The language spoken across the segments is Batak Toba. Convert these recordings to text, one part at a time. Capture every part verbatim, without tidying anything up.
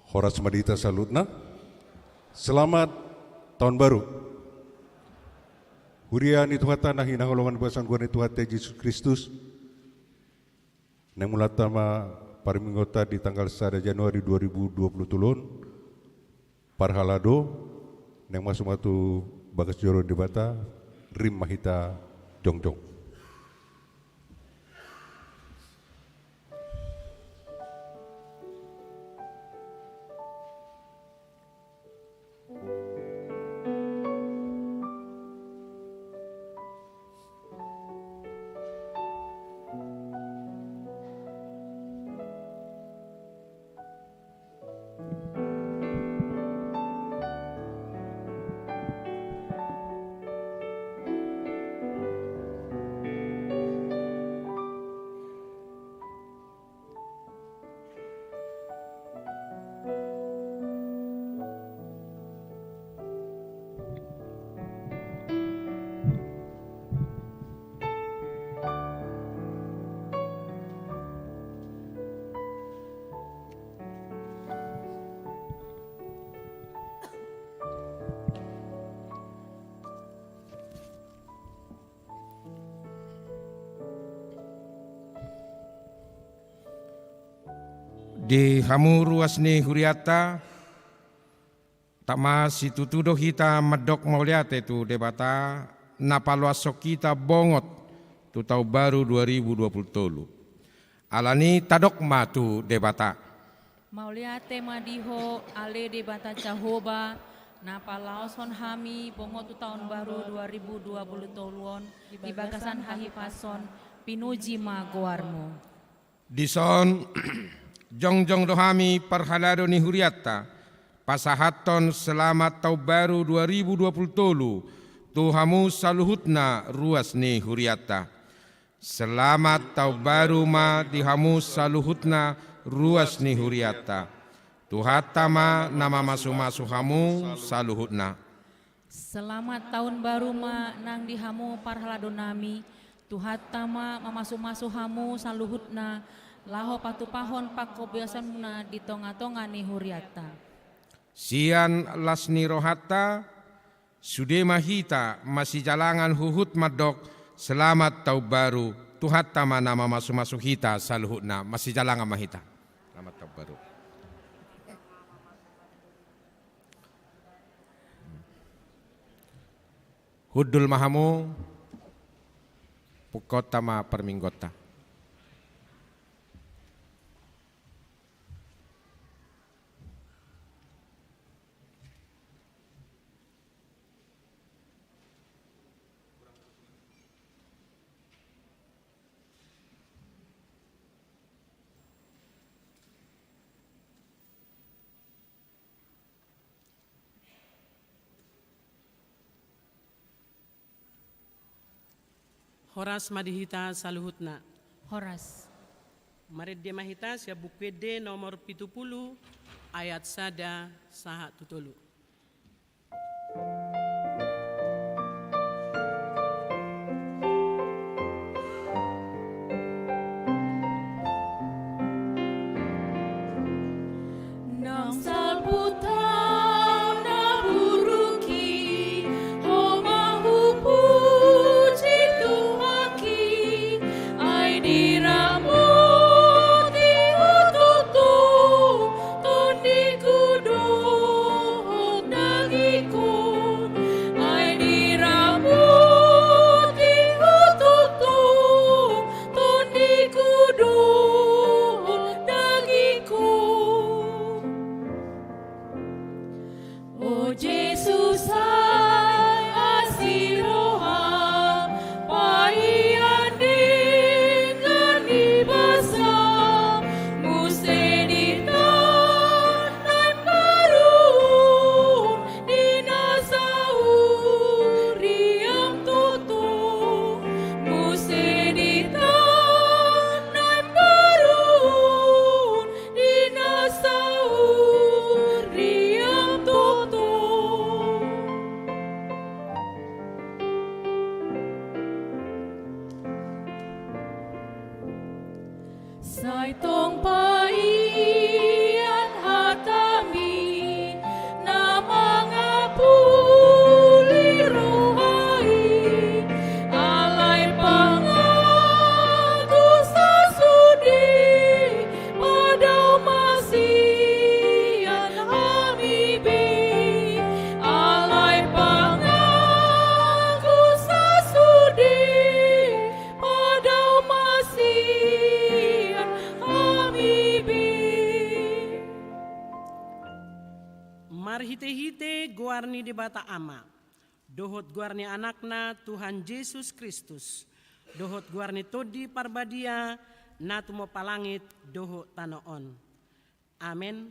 Horas ma di hita saluhutna. Selamat tahun baru. Huria ni Tuhanta na hinaholongan bagasan goar ni Tuhanta Jesus Kristus. Naeng mulanta ma parmingguonta di tanggal sada Januari dua ribu dua puluh tolu on. Parhalado, naeng masuk ma tu bagas joro ni Debata, rim ma hita jongjong. Di hamu ruas ni hurianta, tama situtu do hita mandok mauliate tu Debata, na paloashon hita bongot tu taon baru dua ribu dua puluh tolu. Alani tadok ma tu Debata. Mauliate ma di Ho, ale Debata Jahowa, na palaoshon hami bongot tu taon baru dua ribu dua puluh tolu on, di bagasan hahipason, pinuji ma goarMu. Dison, jongjong do hami parhalado ni hurianta, pasahathon selamat taon baru dua ribu dua puluh tolu, tu hamu saluhutna ruas ni hurianta. Selamat taon baru ma di hamu saluhutna ruas ni hurianta. Tuhanta ma na mamasumasu hamu saluhutna. Selamat taon baru ma nang di hamu parhaladonami, Tuhanta ma mamasumasu hamu saluhutna, laho patupahon panghobasanMuna di tongatonga ni hurianta. Sian las ni rohanta, sude ma hita masijalangan huhut mandok, selamat taon baru, Tuhanta ma na mamasumasu hita saluhutna, masijalangan ma hita. Selamat taon baru. Hundul ma hamu, pungkaonta ma parmingguonta. Horas ma di hita saluhutna. Horas. Marende ma hita sian Buku Ende nomor pitu pulu, ayat sada sahat tu tolu. Nang salpu taon na buruk i, Ho ma hupuji Tuhanki, ai diramoti Ho tongtong tondiku dohot dagingku, ai diramoti Ho tongtong tondiku dohot dagingku. O Jesus, ai asi roham, paihut denggan ni basam, muse ditanam baru di na sahuriam tongtong, muse ditanam baru di na sahuriam tongtong. Sai tong paihut hatam Hite-hite goar ni Debata Ama, dohot goar ni Anakna Tuhan Jesus Kristus, dohot goar ni Tondi Parbadia, na tumompa langit dohot tano on. Amen.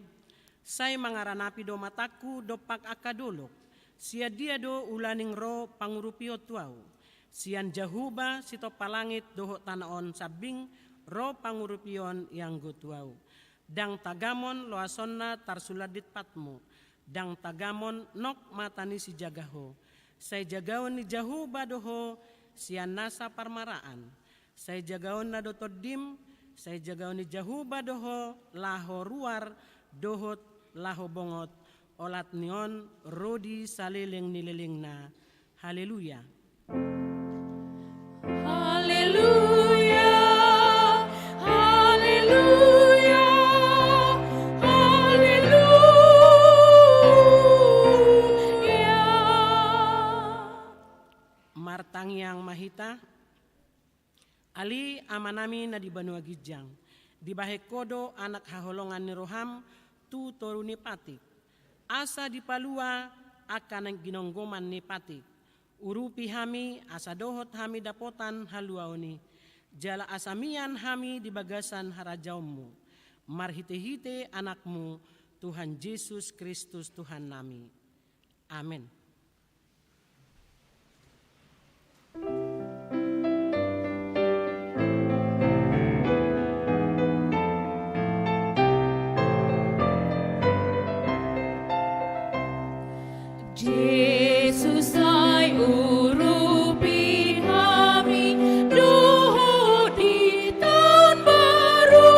Sai mangaranapi do matangku dompak angka dolok. Sian dia do ulaning ro pangurupion tu ahu? Sian Jahowa sitompa langit dohot tano on sambing ro pangurupion ianggo tu ahu. Ndang tagamon loasonna tarsulandit patmu, ndang tagamon nok mata ni sijaga ho. Sai jagaon ni Jahowa do ho sian nasa parmaraan. Sai jagaonna do tondim, sai jagaon ni Jahowa do ho laho ruar dohot laho bongot, olat ni on ro di saleleng ni lelengna. Haleluya. Haleluya, haleluya, haleluya. Martangiang ma hita. Ale Amanami na di banua ginjang, dibahen Ho do anak haholongan ni roham tu toru ni patik, asa dipalua angka na ginonggoman ni patik. Urupi hami asa dohot hami dapotan haluaon i, jala asa mian hami di bagasan harajaonmu, marhite-hite Anakmu, Tuhan Jesus Kristus Tuhannami. Amen. Jesus, sai urupi hami dohot di taon baru,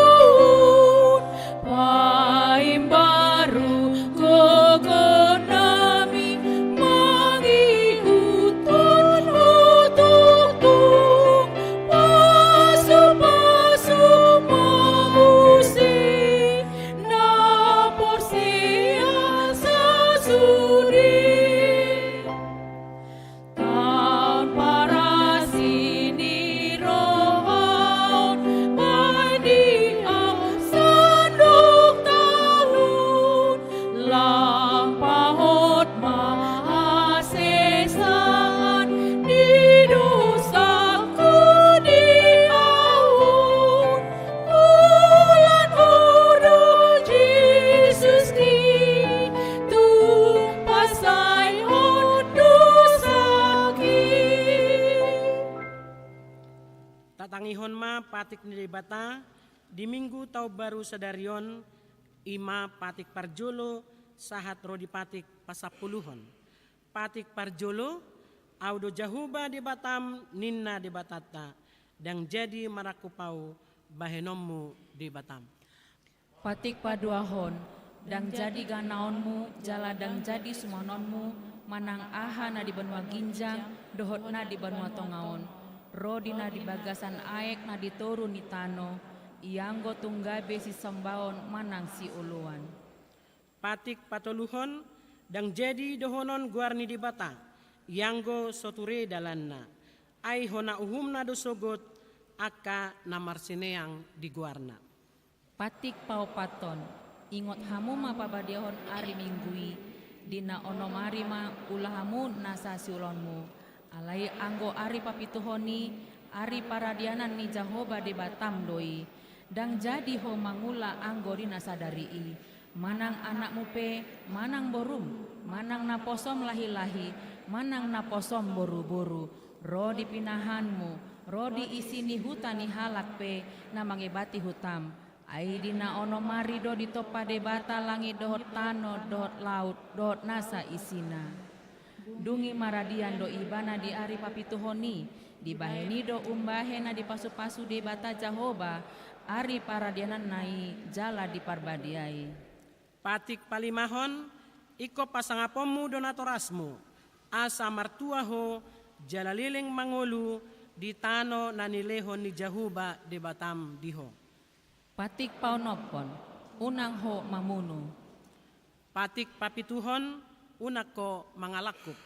paimbaru gogonami mangihuthon Ho tongtong, pasu-pasu ma muse na porsea sasude. Taon parasi ni roha on, bahen di ahu sandok taon, lam pahot ma hasesaan ni dosangku di ahu on. Holan Ho do Jesus i, tung pasaehon dosangki. Tatangihon ma patik ni Debata di Minggu Taon Baru sadari on, i ma patik parjolo sahat ro di patik pasampuluhon. Patik parjolo, Ahu do Jahowa Debatam, ninna Debatanta, ndang jadi marangkup Ahu bahenonmu debatam. Patik paduahon, ndang jadi ganaonmu jala ndang jadi sumanonmu manang aha na di banua ginjang dohot na di banua tonga on, ro di na di bagasan aek na di toru ni tano, ianggo tung gabe sisombaon manang sioloan. Patik patoluhon, ndang jadi dohonon goar ni Debata, ianggo so ture dalanna, ai hona uhumna do sogot angka na marsineang di goarna. Patik paopathon, ingot hamu ma pabadiahon ari Minggu i, di na onom ari ma ula hamu nasa siulaonmu, alai anggo ari papituhon i, ari paradianan ni Jahowa Debatam do i, ndang jadi ho mangula anggo di na sadari i, manang anakmu pe, manang borum, manang naposom lahi-lahi, manang naposom boru-boru, ro di pinahanmu, ro di isi ni huta ni halak pe na mangebati hutam. Ai di na onom ari do ditompa Debata langit dohot tano dohot laut dohot nasa isina. Dung i maradian do ibana di ari papituhon i, dibahen i do umbahen na dipasu-pasu Debata Jahowa ari paradiananna i jala diparbadiai. Patik palimahon, ingkon pasangaponmu do natorasmu, asa martua ho jala leleng mangolu di tano na nilehon ni Jahowa Debatam di ho. Patik paonomhon, unang ho mamunu. Patik papituhon, unang ho mangalangkup.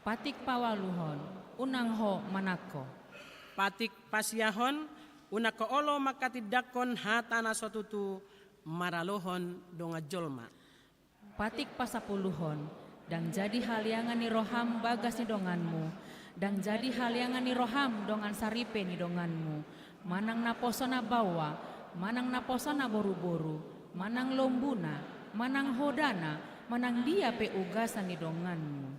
Patik paualuhon, unang ho manangko. Patik pasiahon, unang ho olo mangkatindangkon hata na so tutu maralohon dongan jolma. Patik pasapuluhon. Ndang jadi haliangan ni roham bagas ni donganmu, ndang jadi haliangan ni roham dongan saripe ni donganmu, manang naposo na baoa, manang naposo na boruboru, manang lombuna, manang hodana, manang dia pe ugasan ni donganmu.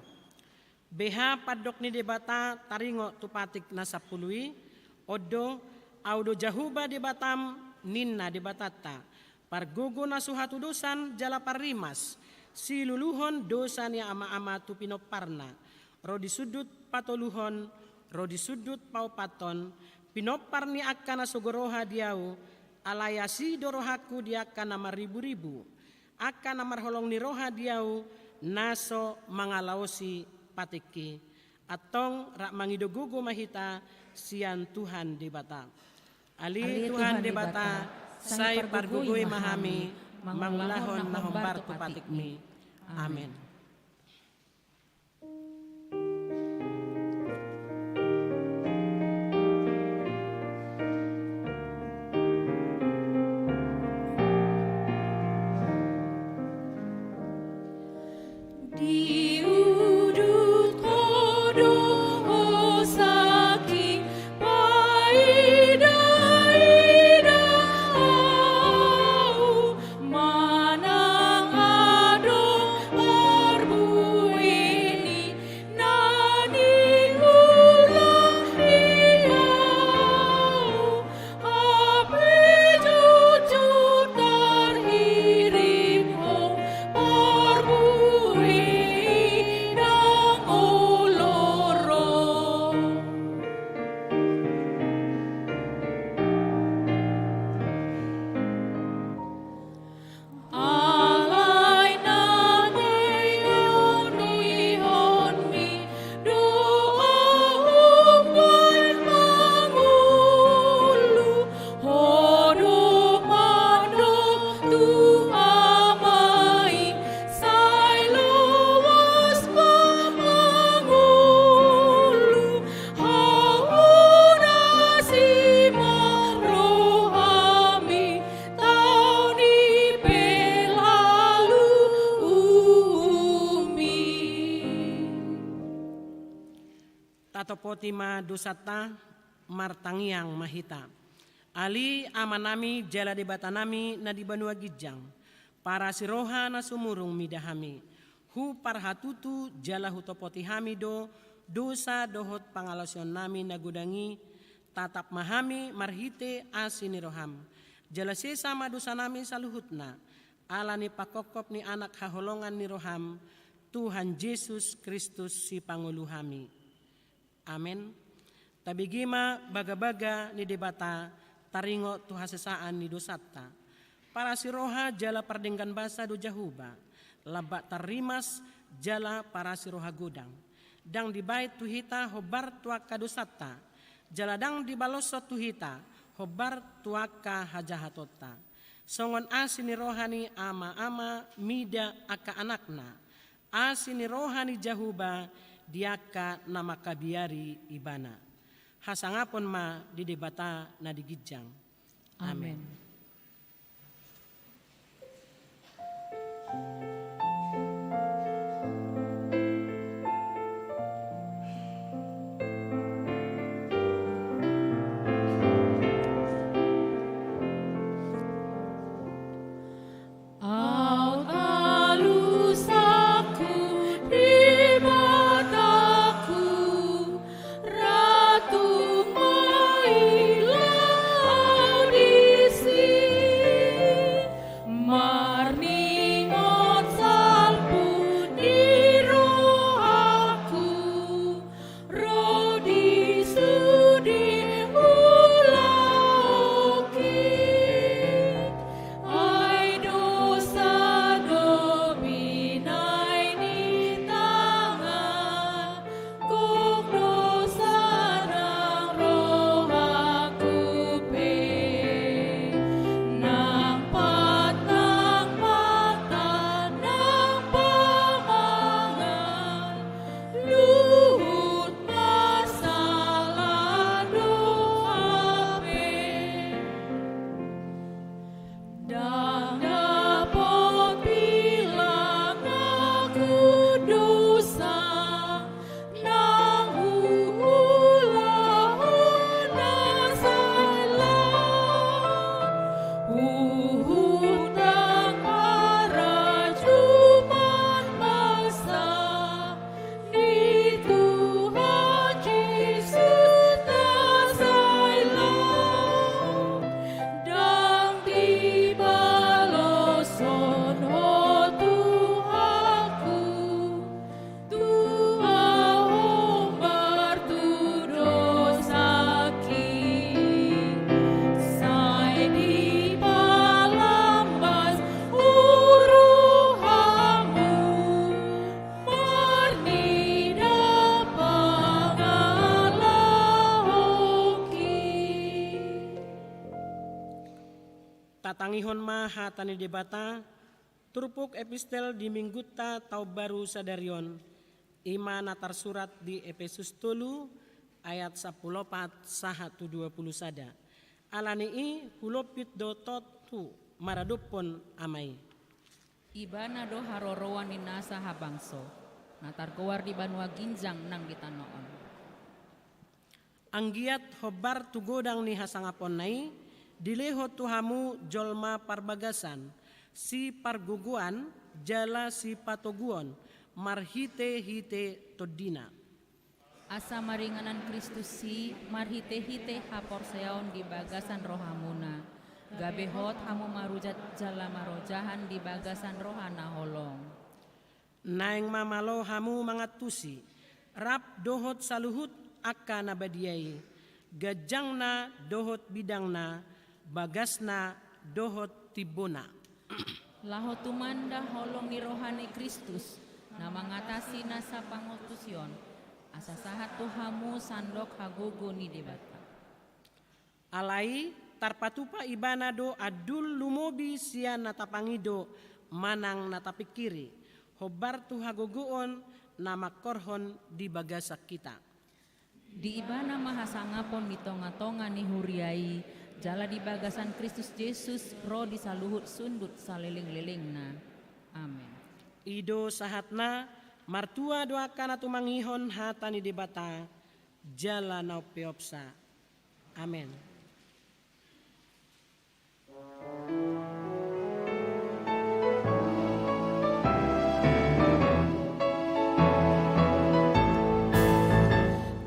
Beha pandok ni Debata taringot tu patik na sampulu i? On do, Ahu do Jahowa Debatam, ninna Debatanta, pargogo na so hatudosan jala parrimas, siluluhon dosa ni ama-ama tu pinomparna, ro di sundut patoluhon, ro di sundut paopathon, pinompar ni angka na sogo roha di Ahu, alai asi do rohangku di angka na marriburibu, angka na marholong ni roha di Ahu, na so mangalaosi patikki. Antong rap mangido gogo ma hita sian Tuhan Debata. Ale Tuhan Debata, sai pargogoi ma hami mangulahon na hombar tu patikmi. Amen. Di udut ho do hosaki, paida-ida ahu, manang adong parbueni na niula i ahu, hape jujur tarhirim ho, parbue i ndang olo ro. Alai na niulihonmi do ahu umbahen mangolu, ho do mandok tu Ama i, sai loas ma mangolu, haunasi ma rohami, tao ni pelaluumi. Tatopoti ma dosanta, martangiang ma hita. Ale Amanami jala Debatanami na di banua ginjang, parasi roha na sumurung mida hami. Huparhatutu jala hutopoti hami do dosa dohot pangalaosionnami na godang i, tatap ma hami marhite asi ni roham. Jala sesa ma dosanami saluhutna, ala ni pangkophop ni Anak haholongan ni roham, Tuhan Jesus Kristus Sipangolu hami. Amen. Tabege ma bagabaga ni Debata taringot tu hasesaan ni dosanta. Parasi roha jala pardenggan basa do Jahowa, lambak tarrimas jala parasi roha godang. Ndang dibahen tu hita hombar tu angka dosanta, jala ndang dibaloshon tu hita hombar tu angka hajahatonta. Songon asi ni roha ni ama-ama mida angka anakna, asi ni roha ni Jahowa di angka na mangkabiari Ibana. Hasangapon ma di Debata na di ginjang. Amen. Amen. Aut alusangku, Debatangku, ra tung maila ahu disi. Tatangihon ma hata ni Debata, turpuk epistel di minggunta taon baru sadari on, i ma na tarsurat di Epesus tolu ayat sampulu opat sahat tu dua pulu sada. Ala ni i hulompit do tontu maradophon Ama i. Ibana do haroroan ni nasa habangso, na targoar di banua ginjang nang di tano on. Anggiat hombar tu godang ni hasangaponna i, dilehon tu hamu jolma parbagasan, sipargogoan jala sipatoguon, marhitehite TondiNa. Asa maringanan Kristus i, marhitehite haporseaon di bagasan rohamuna, gabe hot hamu marujat jala marojahan di bagasan roha na holong. Naeng ma malo hamu mangantusi, rap dohot saluhut angka na badia i, ganjangna dohot bidangna, bagasna dohot timbona. Laho tumanda holong ni roha ni Kristus, na mangatasi nasa pangantusion, asa sahat tu hamu sandok hagogo ni Debata. Alai tarpatupa Ibana do andul lumobi sian na tapangido manang na tapingkiri, hombar tu hagogoon na mangkorhon di bagasan hita. Di Ibana ma hasangapon di tongatonga ni huria i, jala di bagasan Kristus Jesus ro di saluhut sundut salelenglelengna. Amen. I do sahatna, martua do angka na tumangihon hata ni Debata, jala na umpeopsa. Amen.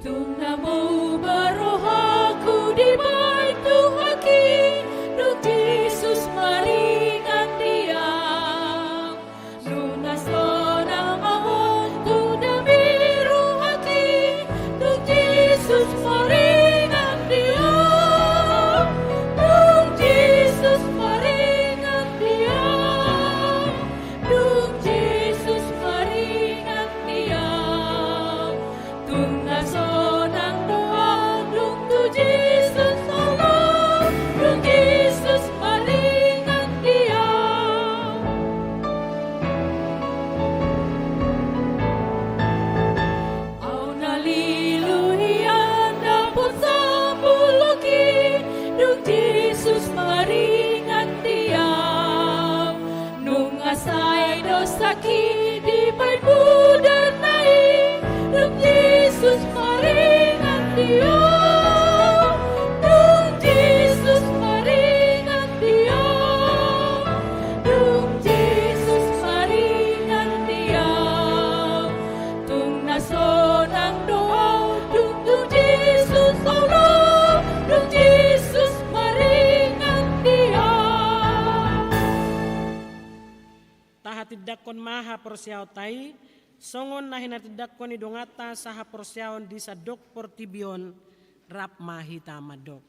Tung na mauba rohangku dibahen Tuhanki, dung Jesus maringan di ahu. Nunga sonang ma ahu tung dame rohangki, dung Jesus maringan di ahu. Dung Jesus maringan di ahu. Dung Jesus maringan di ahu. Tung na sonang do ahu dung tu Jesus holong, dung Jesus maringan di ahu. Ahu na lilu hian dapot sambulongki, dung Jesus maringan di ahu. Nunga sai dosangki dibahen mudarna i, dung Jesus maringan di ahu. Dung Jesus maringan di ahu. Dung Jesus maringan di ahu. Tung na sonang do ahu dung tu Jesus holong, dung Jesus maringan di ahu. Tahatindangkon ma haporseaonta i, songon na hinatindangkon ni donganta sahaporseaon di sandok portibi on, rap ma hita mandok.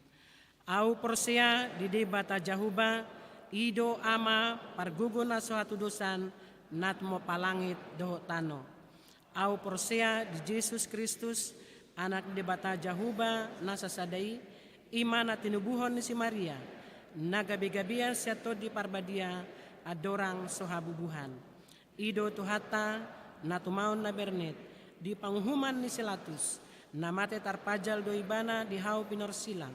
Ahu porsea di Debata Jahowa, i do Ama pargogo na so hatudosan, na tumompa langit dohot tano. Ahu porsea di Jesus Kristus, Anak ni Debata Jahowa na sasada i, i ma na tinubuhon ni si Maria, na gabegabean sian Tondi Parbadia, andorang so habubuhan. I do Tuhanta, na tumaon na bernet, di panguhuman ni si Latus, na mate tarpajal do Ibana di hau pinorsilang,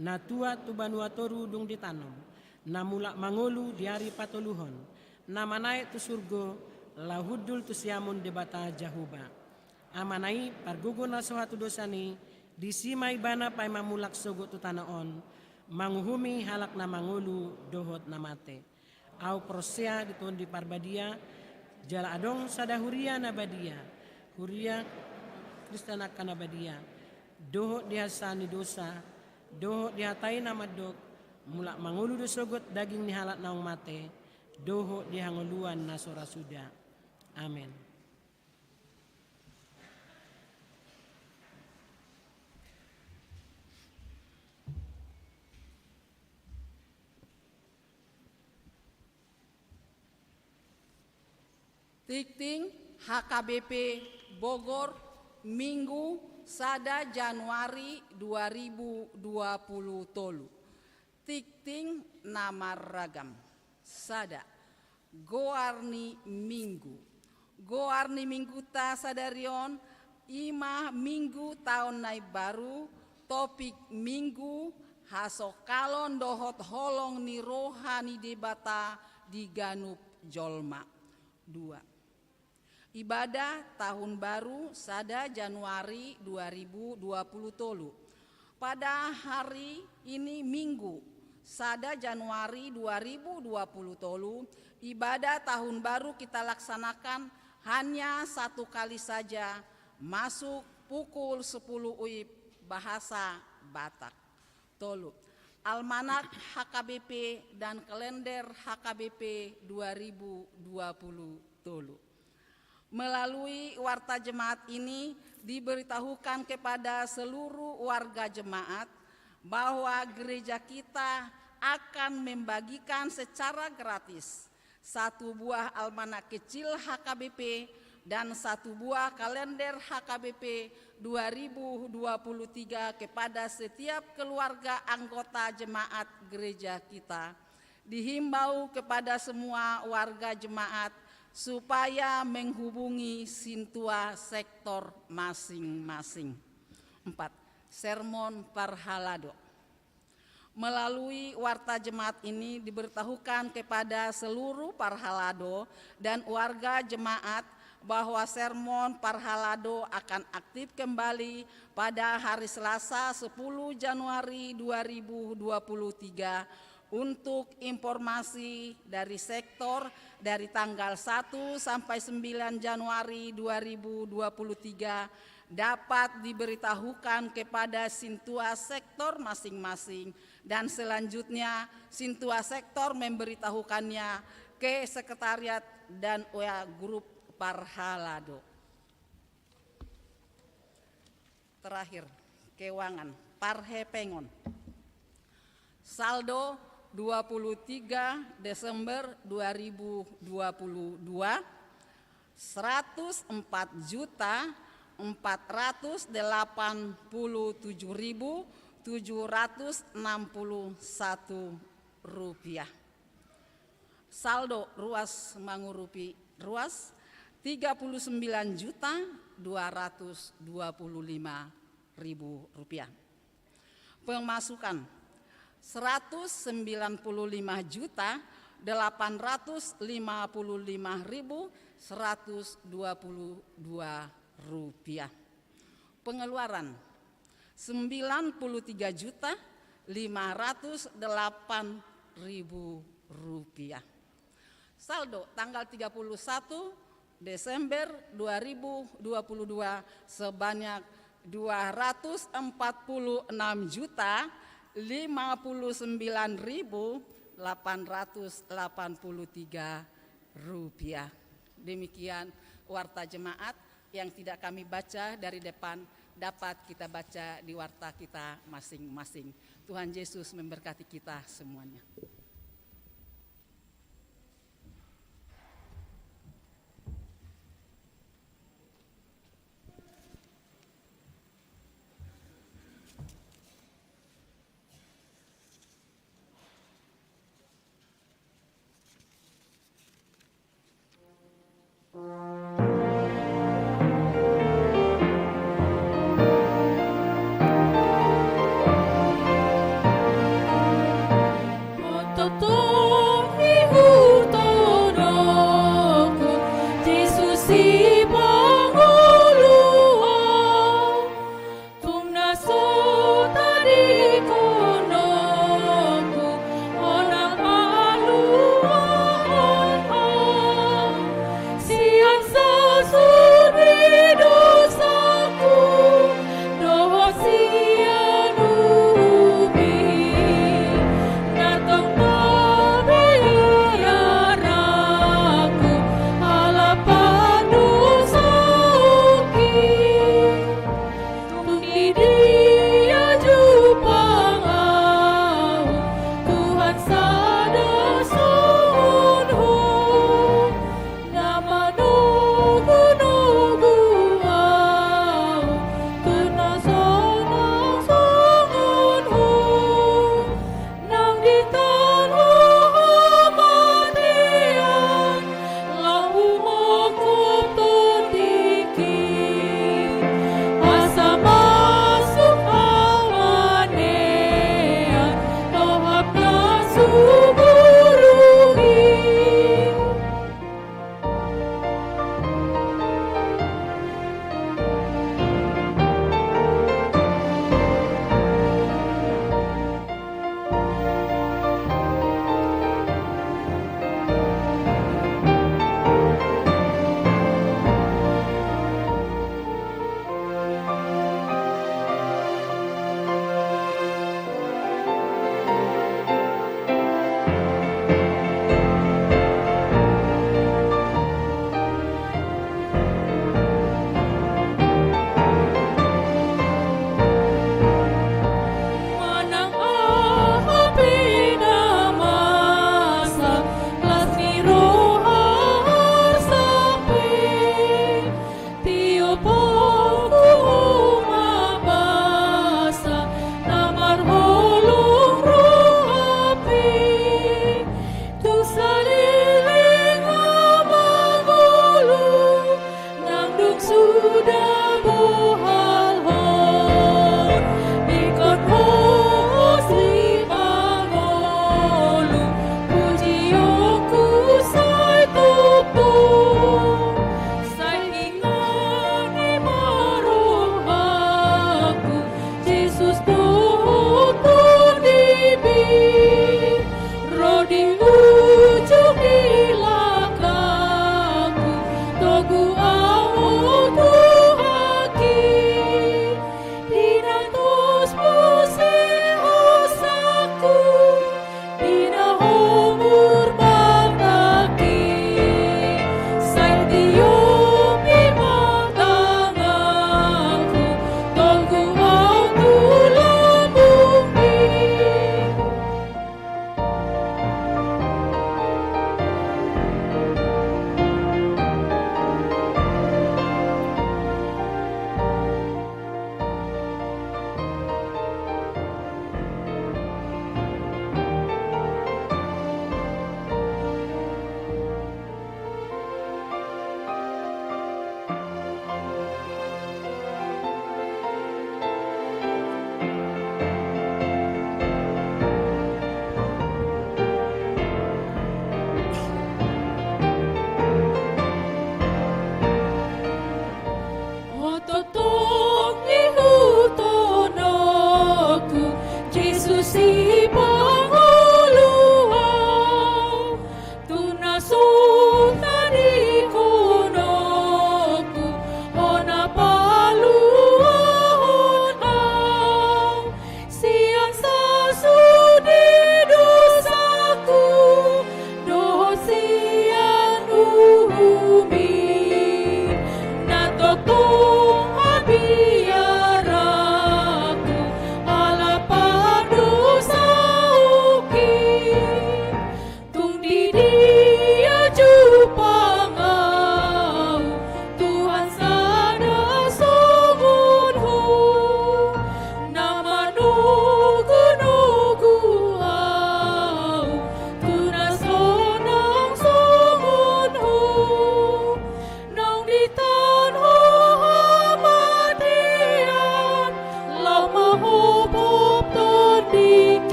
na tuat tu banua toru dung ditanom, na mulak mangolu di ari patoluhon, na manaek tu surgo, laho hundul tu siamun Debata Jahowa. Amana i pargogo na so hatudosan i, disi ma Ibana paima mulak sogot tu tano on, manguhumi halak na mangolu dohot na mate. Ahu porsea di Tondi Parbadia, jala adong sada huria na badia, huria Kristen angka na badia, dohot di hasesaan ni dosa, dohot di hata i na mandok, mulak mangolu do sogot daging ni halak naung mate, dohot di hangoluan na so ra suda. Amen. Tingting, H K B P Bogor, Minggu, sada Januari dua ribu dua puluh tolu. Tingting na marragam. Sada, goar ni minggu. Goar ni mingguta sadari on, i ma minggu taon na imbaru, topik minggu, hasongkalon dohot holong ni roha ni Debata di ganup jolma. Dua, ibadah tahun baru sada Januari dua ribu dua puluh tolu. Pada hari ini Minggu, sada Januari dua ribu dua puluh tolu, ibadah tahun baru kita laksanakan hanya satu kali saja, masuk pukul sepuluh uip bahasa Batak. Tolu, almanak H K B P dan kalender H K B P dua ribu dua puluh tolu. Melalui warta jemaat ini diberitahukan kepada seluruh warga jemaat bahwa gereja kita akan membagikan secara gratis satu buah almanak kecil H K B P dan satu buah kalender H K B P dua ribu dua puluh tiga kepada setiap keluarga anggota jemaat gereja kita. Dihimbau kepada semua warga jemaat supaya menghubungi sintua sektor masing-masing. Empat, sermon parhalado. Melalui warta jemaat ini diberitahukan kepada seluruh parhalado dan warga jemaat bahwa sermon parhalado akan aktif kembali pada hari Selasa sepuluh Januari dua ribu dua puluh tiga. Untuk informasi dari sektor, dari tanggal satu sampai sembilan Januari dua ribu dua puluh tiga dapat diberitahukan kepada sintua sektor masing-masing, dan selanjutnya sintua sektor memberitahukannya ke sekretariat dan W A grup parhalado. Terakhir, keuangan, parhepengon. Saldo dua puluh tiga Desember dua ribu dua puluh dua, seratus empat juta empat ratus delapan puluh tujuh ribu tujuh ratus enam puluh satu rupiah. Saldo ruas mangurupi ruas, tiga puluh sembilan juta dua ratus dua puluh lima ribu rupiah. Pemasukan, seratus sembilan puluh lima juta delapan ratus lima puluh lima ribu seratus dua puluh dua rupiah. Pengeluaran, sembilan puluh tiga juta lima ratus delapan ribu rupiah. Saldo tanggal tiga puluh satu Desember dua ribu dua puluh dua sebanyak dua ratus empat puluh enam juta lima puluh sembilan ribu delapan ratus delapan puluh tiga rupiah. Demikian warta jemaat yang tidak kami baca dari depan, dapat kita baca di warta kita masing-masing. Tuhan Yesus memberkati kita semuanya.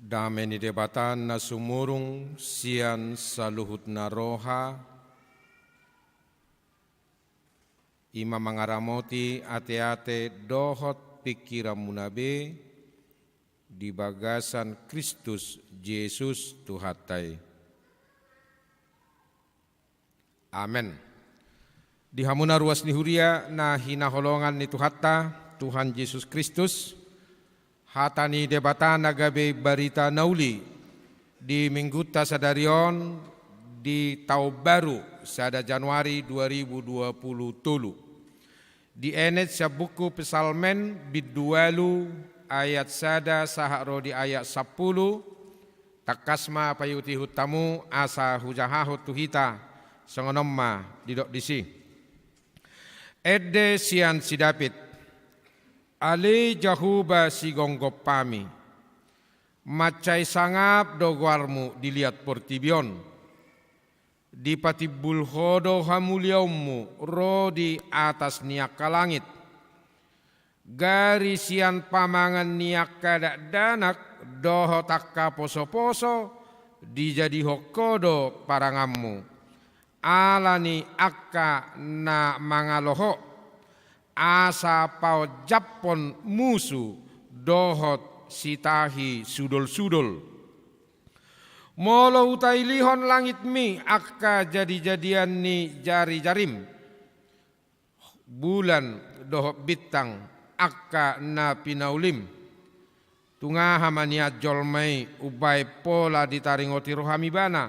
Dame ni Debata na sumurung sian saluhutna roha, i ma mangaramoti ateate dohot pingkiranmuna be di bagasan Kristus Jesus Tuhanta i. Amen. Di hamuna ruas ni huria na hinaholongan ni Tuhanta, Tuhan Jesus Kristus, hata ni Debata na gabe barita na uli di Minggunta sadari on di taon baru, sada Januari dua ribu dua puluh tolu. Dienet sian buku Psalmen bindu ualu ayat sada sahat ro di ayat sampulu. Tangkas ma paihutihut hamu asa hujahahon tu hita, songon on ma didok disi. Ende sian si David. Ale Jahowa sigomgompami, mansai sangap do goarmu di liat portibi on. Dipatimbul Ho do hamuliaonmu ro di atas ni angka langit. Gari sian pamangan ni angka dakdanak dohot angka posoposo dijadihon Ho do paranganmu. Ala ni angka na mangalo Ho, asa paonjaphon musu dohot sitahi sudolsudol. Molo hutailihon langitmi angka jadijadian ni jarijarim, bulan dohot bintang angka na pinaulim, tung aha ma nian jolma i umbahen pola ditaringoti roham ibana,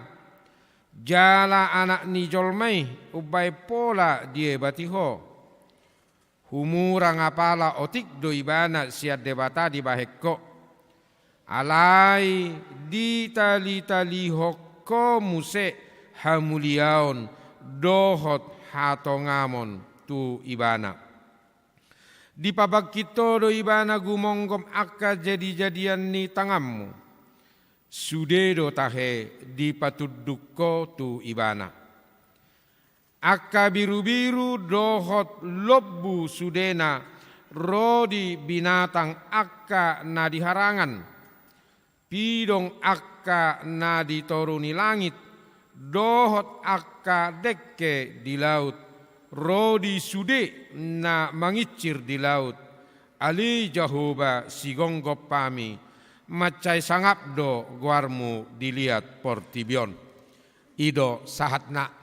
jala anak ni jolma i umbahen pola diebati Ho? Humurang apala otik do ibana sian Debata dibahen Ho. Alai ditalitalihon Ho muse hamuliaon dohot hatongamon tu ibana. Dipabangkit Ho do ibana gumonggom angka jadijadian ni tanganmu. Sude do tahe dipatunduk Ho tu ibana. Angka birubiru dohot lombu sudena ro di binatang angka na di harangan. Pidong angka na di toru ni langit dohot angka dengke di laut ro di sude na mangincir di laut. Ale Jahowa sigomgompami, mansai sangap do goarmu di liat portibi on. I do sahatna.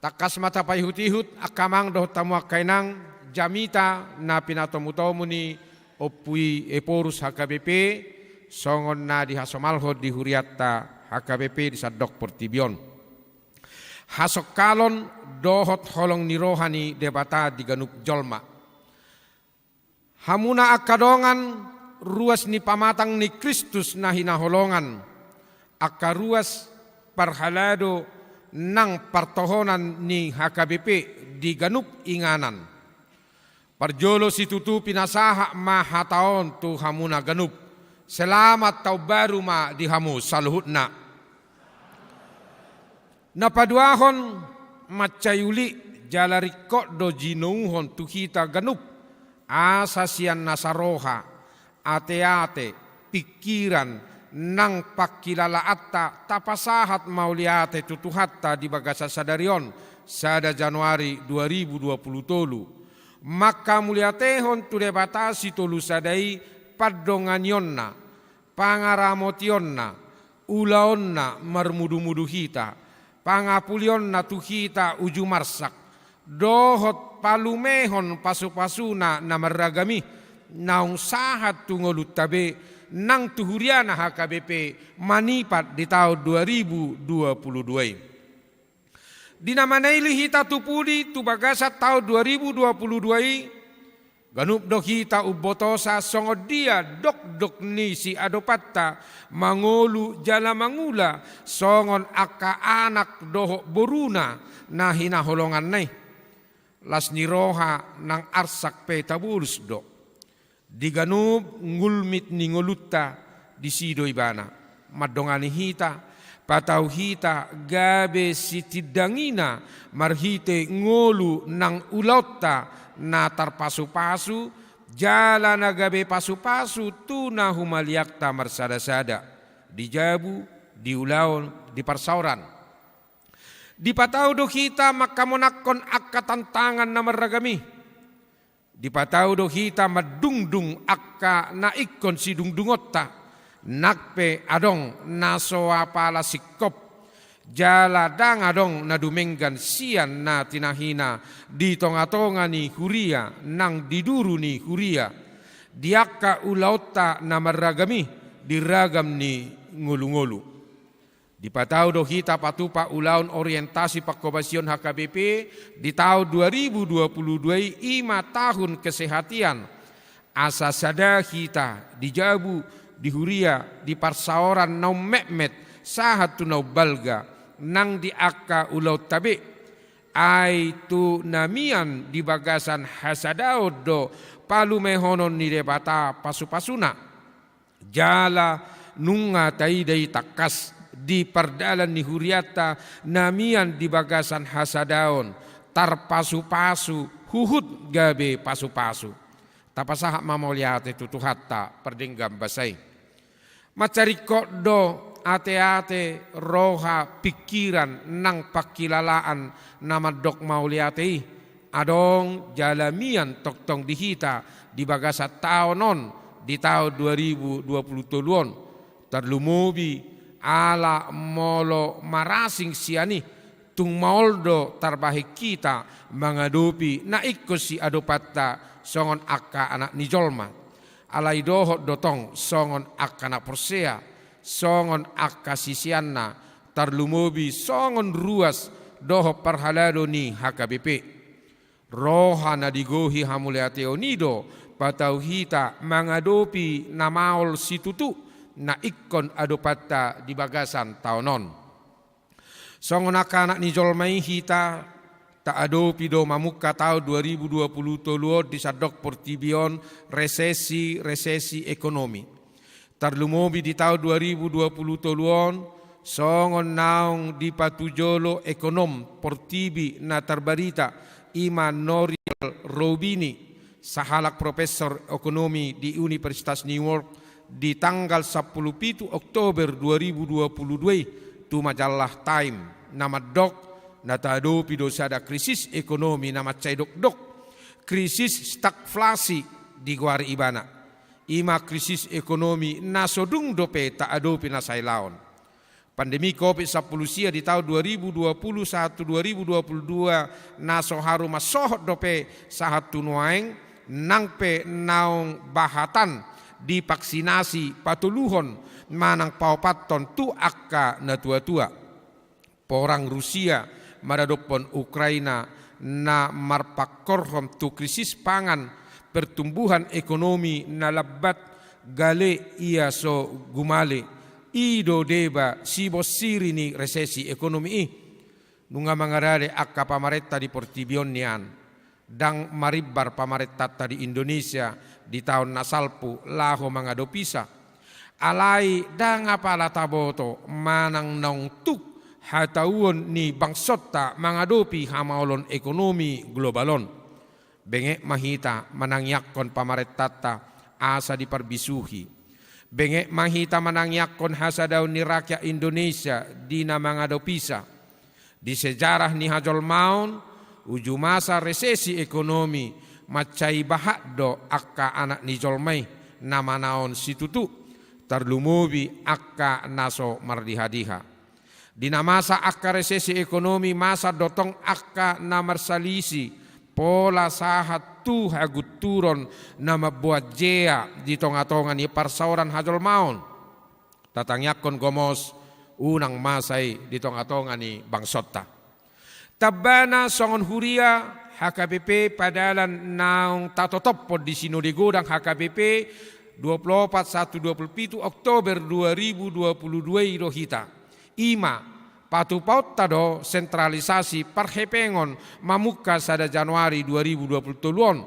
Tangkas ma tapaihutihut angka amang dohot hamu angka inang, jamita na pinatomutomu ni Ompu i Ephorus H K B P, songon na dihasomalhon di hurianta H K B P di sandok portibi on. Hasongkalon dohot holong ni roha ni Debata di ganup jolma. Hamuna angka dongan, ruas ni pamatang ni Kristus na hinaholongan, angka ruas parhalado nang partohonan ni H K B P di ganup inganan. Parjolo situtu pinasahat ma hata on tu hamuna ganup. Selamat taon baru ma di hamu saluhutna. Na paduahon, mansai uli jala ringkot do jinouhon tu hita ganup, asa sian nasa roha, ateate, pingkiran, nang pangkilalaanta tapasahat mauliate tu Tuhanta di bagasan sadari on, sada Januari dua ribu dua puluh tolu. Mangkamauliatehon tu Debata Sitolusada i pandonganionna, pangaramotionna, ulaonna marmudumudu hita, pangapulionna tu hita uju marsak, dohot palumehon pasupasuna na marragam i, naung sahat tu ngolunta be, nang tu huriana H K B P manipat di taon dua ribu dua puluh dua i. Di na manaili hita tu pudi tu bagasan taon dua ribu dua puluh dua i, ganup do hita umbotosa songon dia dokdok ni siadopanta mangolu jala mangula songon angka anak dohot boruna na hinaholonganna i. Las ni roha nang arsak pe tabolus do. Di ganup ngulmit ni ngolunta, disi do ibana mandongani hita, patau hita gabe sitindangina marhite ngolu nang ulaonta na tarpasupasu, jala na gabe pasupasu tu na humaliangta marsadasada. di jabu, di ulaon, di parsaoran. Dipatau do hita manghamonangkon angka tantangan na marragam i. Dipatau do hita mandungdung angka na ingkon sidungdungonta, nang pe adong na so apala singkop, jala ndang adong na dumenggan sian na tinahina di tongatonga ni huria nang di duru ni huria, di angka ulaonta na marragam i, di ragam ni ngolungolu. Dipatau do hita patupa ulaon orientasi panghobasion H K B P di taon dua ribu dua puluh dua i, i ma tahun kesehatian. Asa sada hita di jabu, di huria, di parsaoran naung metmet sahat tu naung balga, nang di angka ulaonta be. Ai tu na mian di bagasan hasadaon do palumehonon ni Debata pasupasuna. Jala nunga taida i tangkas di pardalan ni hurianta na mian di bagasan hasadaon, tarpasupasu huhut gabe pasupasu. Tapasahat ma mauliate tu Tuhanta pardenggan basa i. Mansai ringkot do ateate, roha, pingkiran nang pangkilalaan na mandok mauliate i adong jala mian tongtong di hita di bagasan taon on, di taon dua ribu dua puluh tolu on. Tarlumobi ala molo marasing sian i, tung maol do tarbahen hita mangadopi na ingkon siadopanta songon angka anak ni jolma. Alai dohot do tong songon angka na porsea, songon angka siseanna, tarlumobi songon ruas dohot parhalado ni H K B P. Roha na digohi hamauliateon i do patau hita mangadopi na maol situtu na ingkon adopanta di bagasan taon on. Songon angka anak ni jolma i hita, taadopi do mamungka taon dua ribu dua puluh tolu on di sandok portibi on resesi, resesi ekonomi. Tarlumobi di taon dua ribu dua puluh tolu on, songon naung dipatujolo ekonom portibi na tarbarita, i ma Nouriel Roubini, sahalak profesor ekonomi di Universitas New York, di tanggal sampulu pitu Oktober dua ribu dua puluh dua i, tu majalah Time, na mandok, na taadopi do sada krisis ekonomi na mansai dokdok, krisis stagflasi digoari ibana. I ma krisis ekonomi na so dung dope taadopi na sailaon. Pandemi covid sampulu sia di taon dua ribu dua puluh satu dua ribu dua puluh dua na so haru mansohot dope sahat tu nuaeng, nang pe naung bahatan divaksinasi patoluhon manang paopathon tu angka natuatua. Porang Rusia maradophon Ukraina na marpangkorhon tu krisis pangan, pertumbuhan ekonomi na lambat, gale ia so gumale, i do deba sibonsiri ni resesi ekonomi i. Nunga mangarade angka pamarenta di portibi on nian. Ndang marimbar pamarentanta di Indonesia di taon na salpu laho mangadopisa. Alai ndang apala taboto manang naung tuk hatauon ni bangsonta mangadopi hamaolon ekonomi global on. Benget ma hita manangiangkon pamarentanta asa diparbisuhi. Benget ma hita manangiangkon hasadaon ni rakyat Indonesia di na mangadopisa. Di sejarah ni hajolmaon, uju masa resesi ekonomi, mansai bahat do angka anak ni jolma i na manaon situtu, tarlumobi angka na so mardihadiha. Di na masa angka resesi ekonomi, masa do tong angka na marsalisi, pola sahat tu hagunturon na mamboan jea di tongatonga ni parsaoran hajolmaon. Tatangiangkon gomos, unang masa i di tongatonga ni bangsonta. Tambana songon huria, H K B P padalan naung tatotophon di Sinode Godang H K B P dua puluh opat satu dua puluh pitu Oktober dua ribu dua puluh dua i do hita. I ma, patupaonta do sentralisasi parhepengon mamungka sada Januari dua ribu dua puluh tolu on,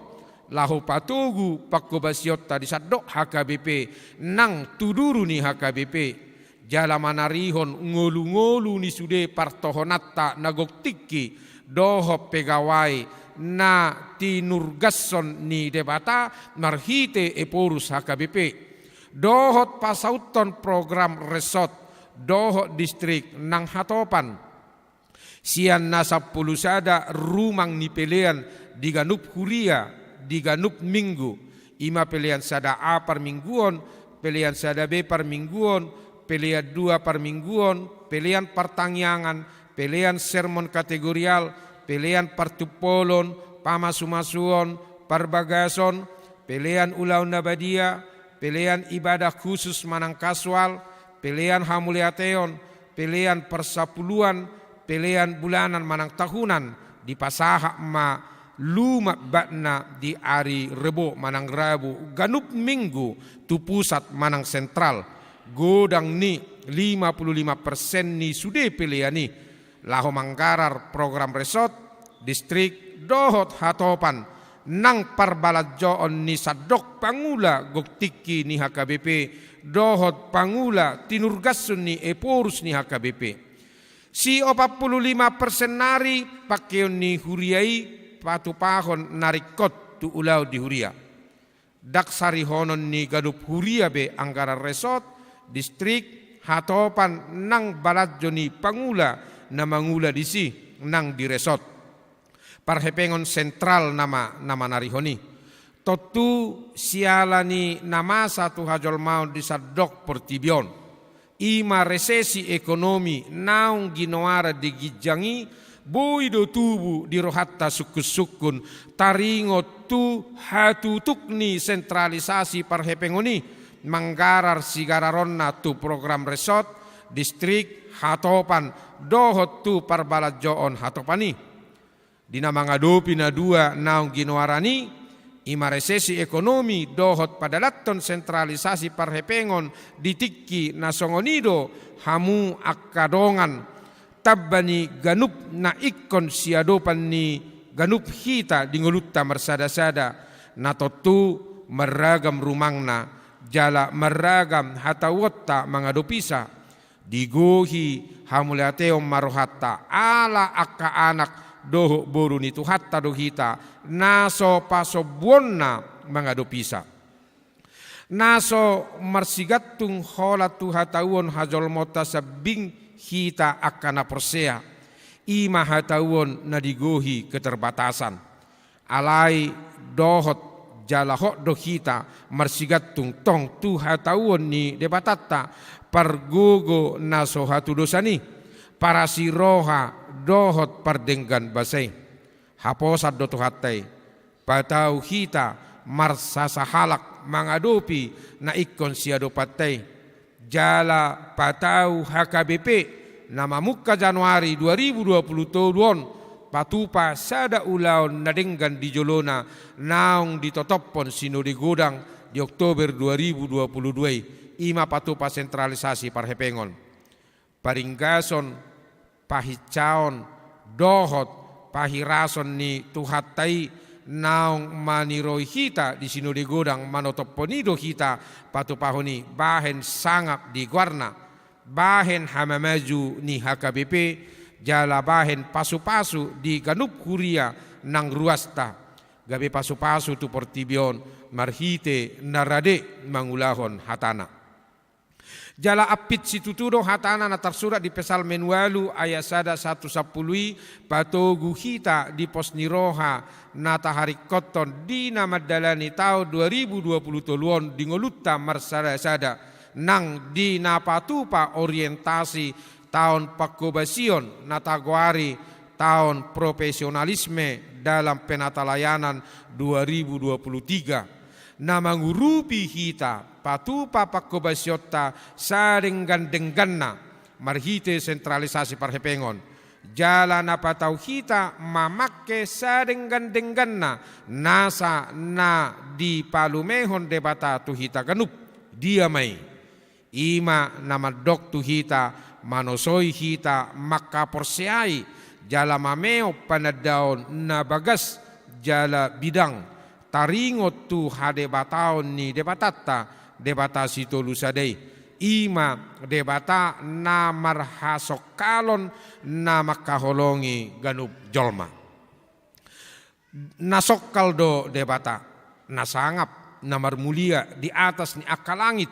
laho patogu panghobasionta di sandok H K B P nang tu duru ni H K B P, jala manarihon ngolungolu ni sude partohonanta na gok tingki dohot pegawai na tinurgashon ni Debata marhite Ephorus H K B P. dohot pasauthon program resort dohot distrik nang hatopan sian na sampulu sada rumang ni pelean di ganup huria di ganup minggu, i ma pelean sada A parmingguon, pelean sada B parmingguon, pelean dua parmingguon, pelean partangiangan, pelean sermon kategorial, pelean partumpolon, pamasumasuon, parbagason, pelean ulaon na badia, pelean ibadah khusus manang kasual, pelean hamauliateon, pelean parsapuluan, pelean bulanan manang tahunan, dipasahat ma lumat batna di ari Rebo manang Rabu ganup minggu tu pusat manang sentral, godang ni lima pulu lima persen ni sude pelean i, laho manggarar program resort, distrik, dohot hatopan, nang parbalanjoon ni sandok pangula gok tingki ni H K B P, dohot pangula tinurgasson ni ephorus ni H K B P. Si opat pulu lima persen nari pangkeon ni huria i patupahon na ringkot tu ulaon di huria. Ndang sarihonon ni ganup huria be anggaran resort, distrik, hatopan nang balanjo ni pangula na mangula disi nang di resort. Parhepengon sentral nama na manarihon i. Tontu siala ni na masa tu hajolmaon di sandok portibi on, i ma resesi ekonomi naung ginoaran di ginjang i, boi do tubu di rohanta sungkunsungkun taringot tu hatutuk ni sentralisasi parhepengon i, manggarar sigararonna tu program resort, distrik, hatopan, dohot tu parbalanjoon hatopan i. Di na mangadopi na dua naung ginoaran i, i ma resesi ekonomi dohot padalathon sentralisasi parhepengon di tingki na songon i do hamu angka dongan, tamba ni ganup na ingkon siadopan ni ganup hita di ngolunta marsadasada, na tontu marragam rumangna jala marragam hatauonta mangadopisa. Digohi hamauliateon ma rohanta ala angka anak dohot boru ni Tuhanta do hita na so pasombuonna mangadopisa. Na so marsigantung holan tu hatauon hajolmaonta sambing hita angka na porsea, i ma hatauon na digohi keterbatasan. Alai dohot jala hot do hita marsigantung tong tu hatauon ni Debatanta, pargogo na so hatudosan i, parasi roha dohot pardenggan basa i. Haposan do Tuhanta i, patau hita marsasahalak mangadopi na ingkon siadopanta i. Jala patau H K B P na mamungka Januari dua ribu dua pulu tolu on patupa sada ulaon na denggan di jolona naung ditotophon Sinode Godang di Oktober dua ribu dua pulu dua i, i ma patupa sentralisasi parhepengon. Paringgason, pahinsaon, dohot pahirason ni Tuhanta i naung maniroi hita di Sinode Godang manotophon i do hita patupahon i bahen sangap di goarna, bahen hamamaju ni H K B P, jala bahen pasupasu di ganup huria nang ruasta, gabe pasupasu tu portibi on marhite na rade mangulahon hatana. Jala ampit situtu do hatana na tarsurat di Psalmen ualu ayat sada sahat tu sampulu i, patogu hita di pos ni roha na taharingkothon di na mandalani taon dua ribu dua pulu tolu on di ngolunta marsadasada, nang di na patupa orientasi taon pangkobasion na tagoari taon profesionalisme dalam penatalayanan dua ribu dua pulu tiga, na mangurupi hita patupa pangkobasionta sadenggan-dengganna marhite sentralisasi parhepengon, jala na patau hita mamangke sadenggan-dengganna nasa na dipalumehon Debata tu hita ganup. Dia ma i? I ma na mandok tu hita, manosoi hita mangkaporseai jala mamehon panandaon na bagas jala bidang, taringot tu hadebataon ni Debatanta, Debata sitolu sada i, i ma Debata na marhasongkalon na mangkaholongi ganup jolma. Na songkal do Debata, na sangap, na marmulia di atas ni angka langit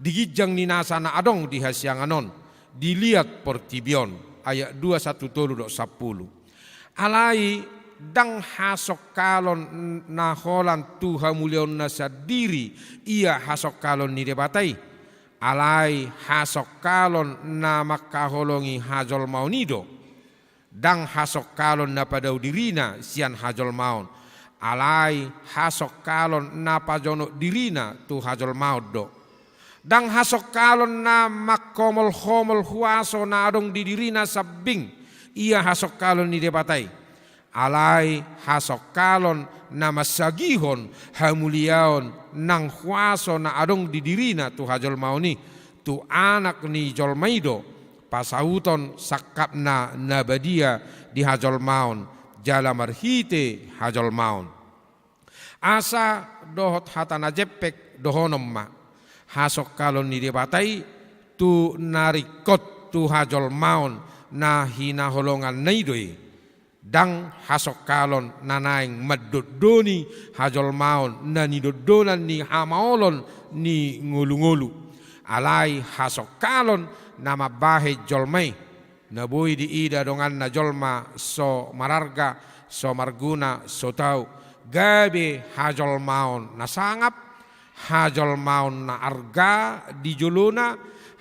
di ginjang ni nasa na adong di hasiangan on, di liat portibi on. Ayat dua, satu, tolu dohot sampulu. Alai ndang hasongkalon na holan tu hamuliaonna sandiri ia hasongkalon ni Debata i, alai hasongkalon na mangkaholongi hajolmaon i do. Ndang hasongkalon na padao dirina sian hajolmaon, alai hasongkalon na pajonok dirina tu hajolmaon do. Ndang hasongkalon na manghomolhomol huaso na adong di dirina sambing ia hasongkalon ni Debata i, alai hasongkalon na mansagihon hamuliaon nang huaso na adong di dirina tu hajolmaon i, tu Anak ni jolma i do, pasauton sangkapna na badia di hajolmaon, jala marhite hajolmaon. Asa dohot hata na jempek dohonon ma, hasongkalon ni Debata i tu na ringkot tu hajolmaon na hinaholonganna i do i. Ndang hasongkalon na naeng mandondoni hajolmaon na nidondonan ni hamaolon ni ngolungolu. Alai hasongkalon na mambahen jolma i, na boi diida donganna jolma so mararga, so marguna, so tau, gabe hajolmaon na sangap, hajolmaon na arga di jolona,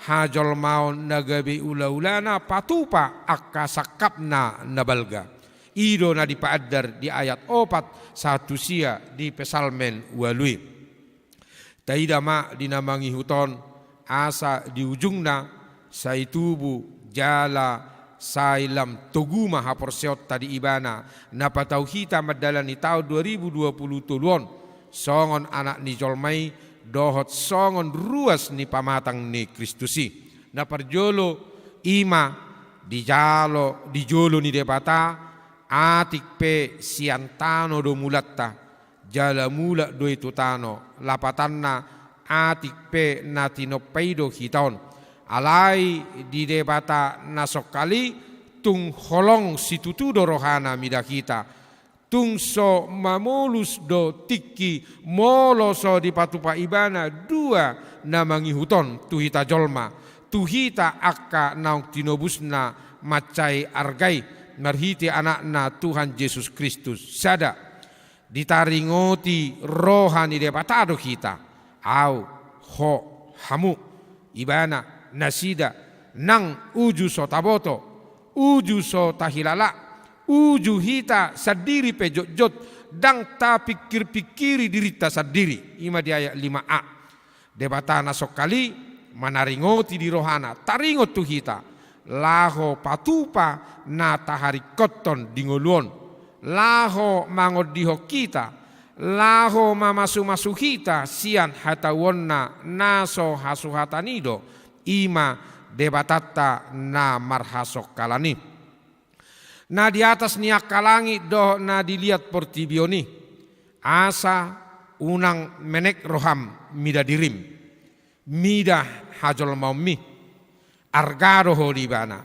hajolmaon na gabe ulaulana patupa angka sangkapna na balga. I do na dipaandar di ayat opat sahat tu sia di Psalmen ualu i. Taida ma di na mangihut on, asa di ujungna sai tubu jala sai lam togu ma haporseaonta di Ibana, na patau hita mandalani taon dua ribu dua pulu tolu on songon anak ni jolma i dohot songon ruas ni pamatang ni Kristus i. Na parjolo, i ma dijalo di jolo ni Debata, atik pe sian tano do mulanta, jala mulak do i tu tano. Lapatanna, atik pe na tinompa i do hita on. Alai di Debata na songkal i tung holong situtu do rohana mida hita. Tung so mamolus do tingki molo so dipatupa Ibana dua na mangihut on tu hita jolma, tu hita angka naung tinobusna mansai arga i marhite Anakna Tuhan Jesus Kristus. Sada, ditaringoti roha ni Debata do hita. Au, ho, hamu, ibana, nasida, nang uju so taboto, uju so tahilala, uju hita sandiri pe jotjot, ndang tapingkirpingkiri dirinta sandiri. I ma di ayat lima a. Debata na songkal i manaringoti di rohana, taringot tu hita, laho patupa na taharingkothon di ngolu on, laho mangondihon hita, laho mamasumasu hita sian hatauonna na so hasuhatan i do, i ma Debatanta na marhasongkalan i. Na di atas ni angka langit dohot na di liat portibi on i, asa unang menek roham mida dirim, mida hajolmaonmi. Arga do ho di Ibana.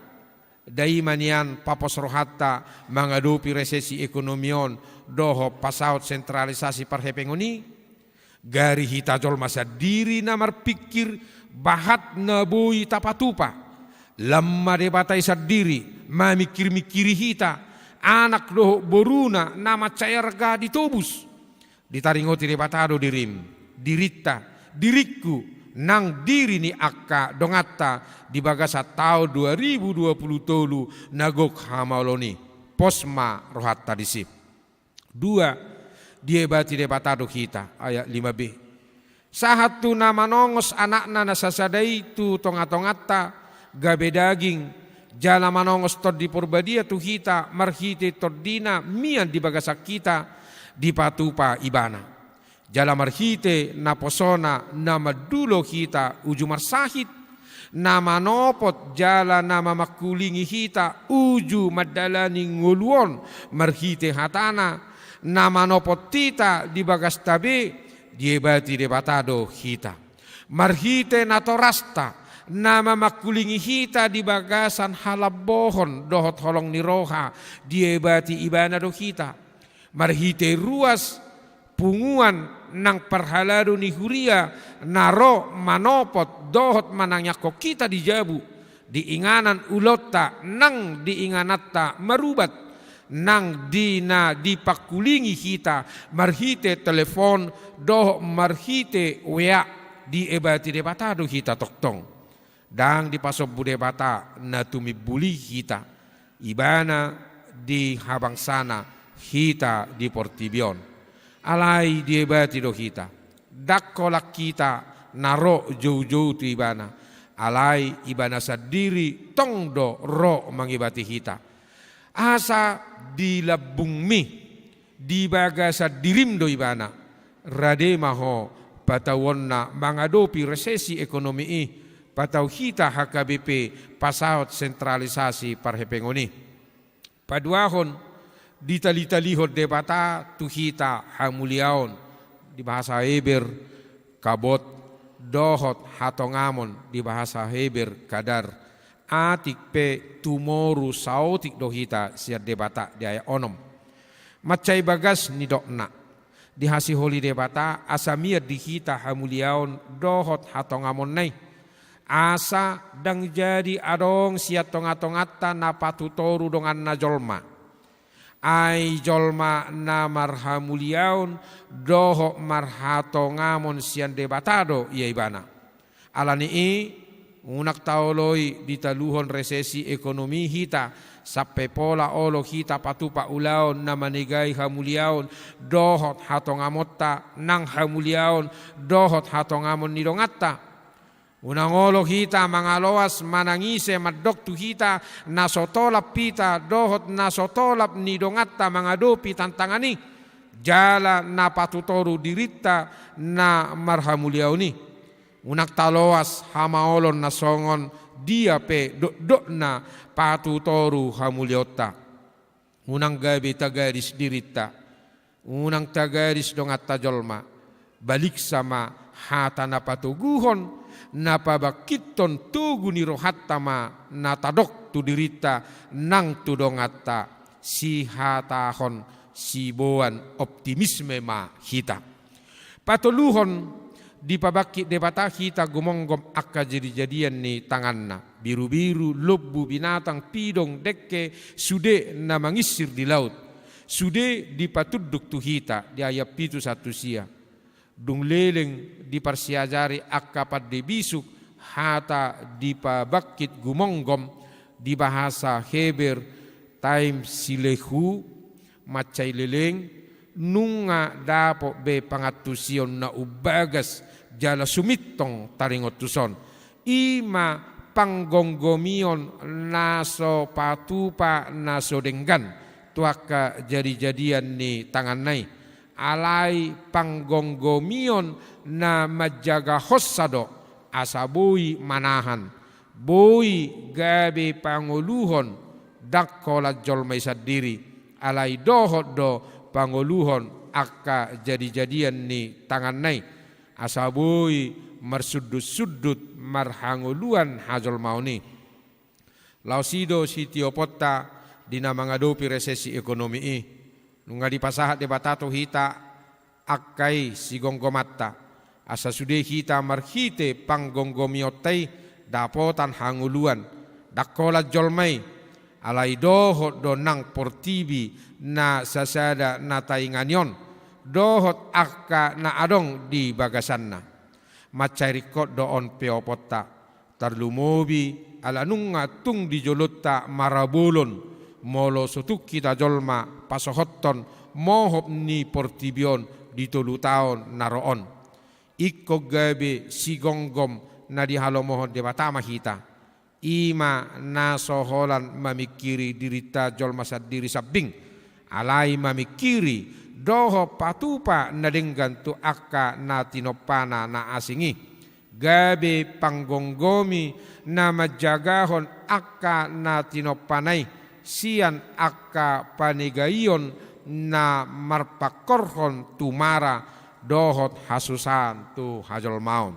Dai ma nian papos rohanta mangadopi resesi ekonomi on dohot pasaut sentralisasi parhepengon i. Gari hita jolma sandiri na marpingkir bahat na boi tapatupa. Lam ma Debata i sandiri mamingkirmingkiri hita, anak dohot boruna na mansai arga ditobus. Ditaringoti Debata do dirim, dirinta, diringku, nang diri ni angka donganta di bagasan taon dua ribu dua pulu tolu na gok hamaolon i. Pos ma rohanta disi. Dua, diebati Debata do hita, ayat lima b. Sahat tu na manongos Anakna na sasada i tu tongatonganta, gabe daging, jala manongos Tondi Porbadia tu hita marhite TondiNa mian di bagasan hita, dipatupa Ibana. Jala marhite naposona na mandulo hita uju marsahit, na manopot jala na mamangkulingi hita uju mandalani ngolu on marhite hatana, na manopot hita di bagasta be, diebati Debata do hita. Marhite natorasta, na mamangkulingi hita di bagasan halambohon dohot holong ni roha, diebati Ibana do hita. Marhite ruas punguan nang parhalado ni huria na ro manopot dohot manangiangkon hita di jabu, di inganan ulaonta nang di ingananta marubat, nang di na dipangkulingi hita marhite telepon dohot marhite W A, diebati Debata do hita tongtong. Ndang dipasombu Debata na tumimbuli hita, Ibana di habangsana, hita di portibi on. Alai diebati do hita. Ndang holan hita na ro joujou tu Ibana, alai Ibana sandiri tong do ro mangebati hita. Asa di lambungmi, di bagasan dirim do Ibana. Rade ma ho patauonna mangadopi resesi ekonomi i, patau hita H K B P pasaut sentralisasi parhepengon i. Paduahon, ditalitalihon Debata tu hita hamuliaon, di bahasa Heber kabod, dohot hatongamon, di bahasa Heber kadar. Atik pe tumoru saotik do hita sian Debata, di ayat onom. Mansai bagas nidokna, dihasiholi Debata asa mian di hita hamuliaon dohot hatongamonna i, asa ndang jadi adong sian tongatonganta na patutoru donganna jolma. Ai jolma na marhamuliaon dohot marhatongamon sian Debata do ia ibana. Alani i, unang taoloi ditaluhon resesi ekonomi hita, sampe pola olo hita patupa ulaon na manegai hamuliaon dohot hatongamonta nang hamuliaon dohot hatongamon ni donganta. Unang olo hita mangaloas manang ise mandok tu hita na so tolap hita dohot na so tolap ni donganta mangadopi tantangan i, jala na patutoru dirinta na marhamuliaon i. Unang taloas hamaolon na songon dia pe dokdokna patutoru hamuliaonta. Unang gabe tagadis dirinta, unang tagadis donganta jolma. Baliksa ma hata na patoguhon, na pabangkithon togu ni rohanta ma na tadok tu dirinta nang tu donganta. Sihatahon siboan optimisme ma hita. Patoluhon, dipabangkit Debata hita gumonggom angka jadijadian ni tanganna. Birubiru, lombu, binatang, pidong, dengke, sude na manginsir di laut, sude dipatunduk tu hita, di ayat pitu sahat tu sia. Dung leleng diparsiajari angka pande bisuk hata dipabangkit gumonggom, di bahasa Heber taimsilehu, mansai leleng, nunga dapot be pangantusion na umbagas jala sumintong taringot tuson. I ma panggomgomion na so patupa na so denggan tu angka jadijadian ni tanganna i. Alai panggomgomion na manjagahonsa do asa boi manahan, boi gabe pangoluhon, ndang holan jolma i sandiri, alai dohot do pangoluhon angka jadijadian ni tanganna i, asa boi marsundutsundut marhangoluan hajolmaon i. Laos i do sitioponta di na mangadopi resesi ekonomi i. Nunga dipasahat Debata tu hita angka i sigonggomanta, asa sude hita marhite panggonggomionta i dapotan hangoluan, ndang holan jolma i, alai dohot do nang portibi na sasada na taingani on, dohot angka na adong di bagasanna. Mansai ringkot do on peoponta, tarlumobi ala nunga tung di jolonta marabolon, molo so tung hita jolma pasohothon mohop ni portibi on di tolu taon na ro on. Ingkon gabe sigonggom na dihalomohon Debata ma hita. I ma na so holan mamingkiri dirinta jolma sandiri sambing, alai mamingkiri dohot patupa na denggan tu angka na tinompana na asing i. Gabe panggomgomi na manjagahon angka na tinompana i sian angka panegaion na marpangkorhon tu mara dohot hasusaan tu hajolmaon.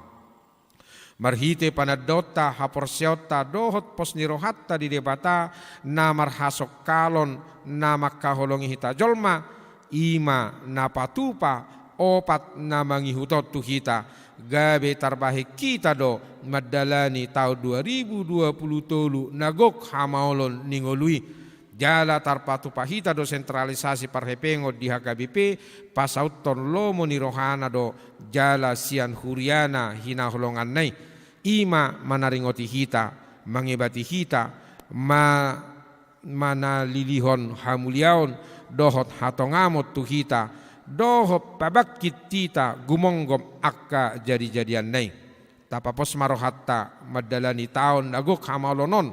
Marhite panandaonta, haporseaonta dohot pos ni rohanta di Debata na marhasongkalon na mangkaholongi hita jolma, i ma na patupa opat na mangihut on tu hita, gabe tarbahen hita do mandalani taon dua ribu dua puluh tolu na gok hamaolon ni ngolu i. Jala tarpatupa hita do sentralisasi parhepengon di H K B P, pasauthon lomo ni rohana do jala sian huriana hinaholonganna i. I ma manaringoti hita, mangebati hita, ma-, manalilihon hamuliaon dohot hatongamon tu hita, dohot pabangkit hita gumonggom angka jadijadianna i. Tapapos ma rohanta mandalani taon na gok hamaolon on,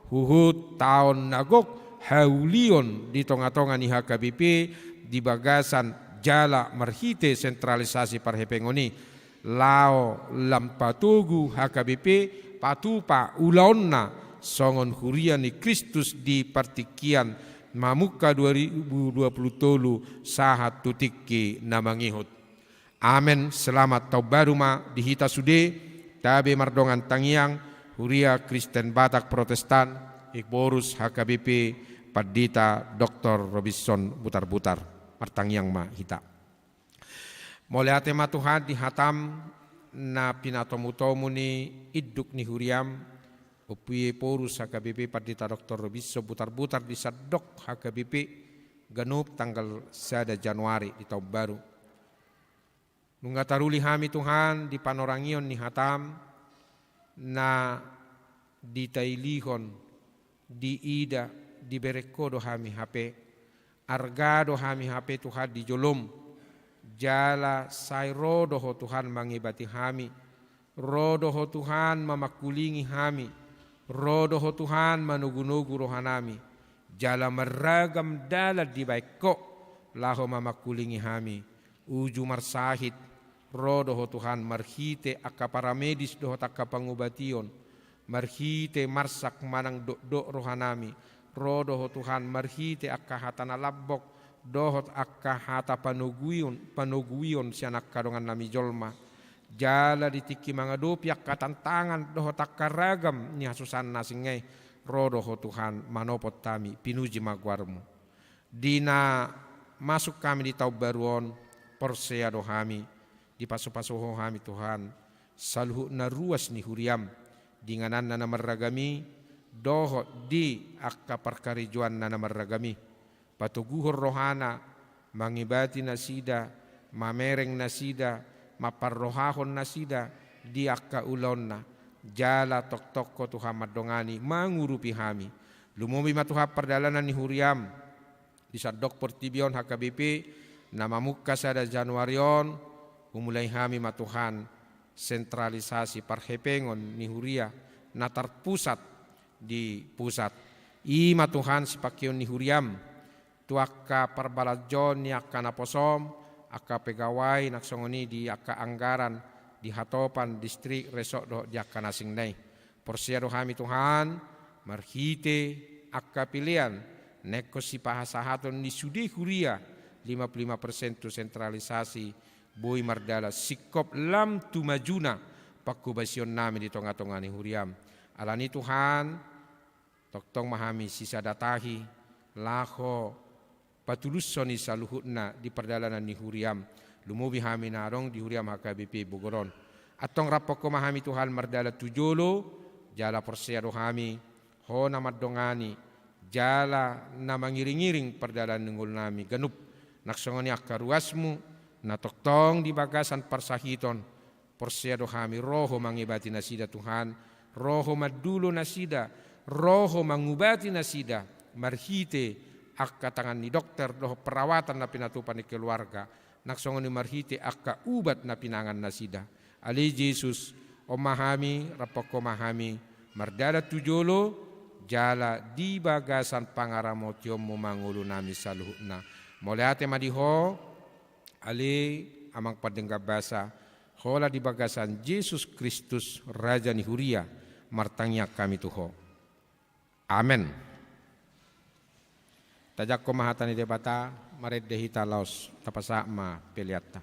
huhut taon na gok haulion di tongatonga ni H K B P di bagasan jala marhite sentralisasi parhepengon i, laho lam patogu H K B P patupa ulaonna songon huria ni Kristus di partingkian mamungka dua ribu dua puluh tolu sahat tu tingki na mangihut. Amen. Selamat Taon Baru ma di hita sude, tabe mardongan tangiang, Huria Kristen Batak Protestan, Ephorus H K B P, Pandita Doktor Robinson Butarbutar. Martangiang ma hita. Mauliate ma Tuhan di hatam na pinatomutomu ni induk ni huriam, Ompu Ephorus H K B P Pandita Doktor Robinson Butarbutar di sandok H K B P ganup tanggal sada Januari di taon baru. Nunga taruli hami Tuhan di panorangion ni hatam na ditailihon, diida, dibereng Ho do hami hape. Arga do hami hape Tuhan di jolom. Jala sai ro do Ho Tuhan mangebati hami. Ro do Ho Tuhan mamangkulingi hami. Ro do Ho Tuhan manogunogu rohanami. Jala marragam dalan dibaen Ho laho mamangkulingi hami. Uju marsahit, ro do Ho Tuhan marhite angka paramedis dohot angka pangubation, marhite marsak manang dokdok rohanami, ro do Ho Tuhan marhite angka hata na lambok dohot angka hata panoguion, panoguion sian angka dongannami jolma. Jala di tingki mangadopi angka tantangan dohot angka ragam ni hasusaan na asing i, ro do Ho Tuhan manopot hami, pinuji ma goarmu. Di na masuk hami di taon baru on, porsea do hami, dipasupasu Ho hami Tuhan, saluhutna ruas ni huriam, di ingananna na marragam i, dohot di angka parkarejoanna na marragam i. Patoguhon rohana, mangebati nasida, mamereng nasida, mamparrohahon nasida, di angka ulaonna, jala tongtong Ho Tuhan mandongani, mangurupi hami. Lumobi ma Tuhan pardalanan ni huriam, di sandok portibi on H K B P, na mamungka sada Januari on, humulai hami ma Tuhan, sentralisasi parhepengon ni huria, na tarpusat di pusat. I ma Tuhan sipangkeon ni huriam, tu angka parbalanjoon ni angka naposom, angka pegawai, nang songon i di angka anggaran, di hatopan, distrik, resort dohot di angka na asing i. Porsea do hami Tuhan, marhite angka pelean, na ingkon sipasahaton ni sude huria, lima puluh lima persen tu sentralisasi, boi mardalan singkop lam tu majuna, panghobasionnami di tongatonga ni huriam. Alani Tuhan, tongtong ma hami sisada tahi, laho patulushon i saluhutna di pardalanan ni huriam, lumobi hami na adong di huriam H K B P Bogor on. Antong rap Ho ma hami Tuhan mardalan tu jolo, jala porsea do hami, Ho na mandongani, jala na mangiringiring pardalanan ni ngolunami ganup, nang songon i angka ruasmu, na tongtong di bagasan parsahiton, porsea do hami, ro Ho mangebati nasida Tuhan, ro Ho mandulo nasida, ro Ho mangubati nasida, marhite angka tangan ni dokter dohot perawatan na pinatupa ni keluarga, nang songon i marhite angka ubat na pinangan nasida. Ale Jesus, on ma hami, rap Ho ma hami, mardalan tu jolo, jala di bagasan pangaramotionmu ma ngolunami saluhutna. Mauliate ma di Ho, ale Amang Pardenggan Basa, holan di bagasan Jesus Kristus, Raja ni huria, martangiang hami tu Ho. Amen. Tajangkon ma hata ni Debata, marende hita laos tapasahat ma peleanta.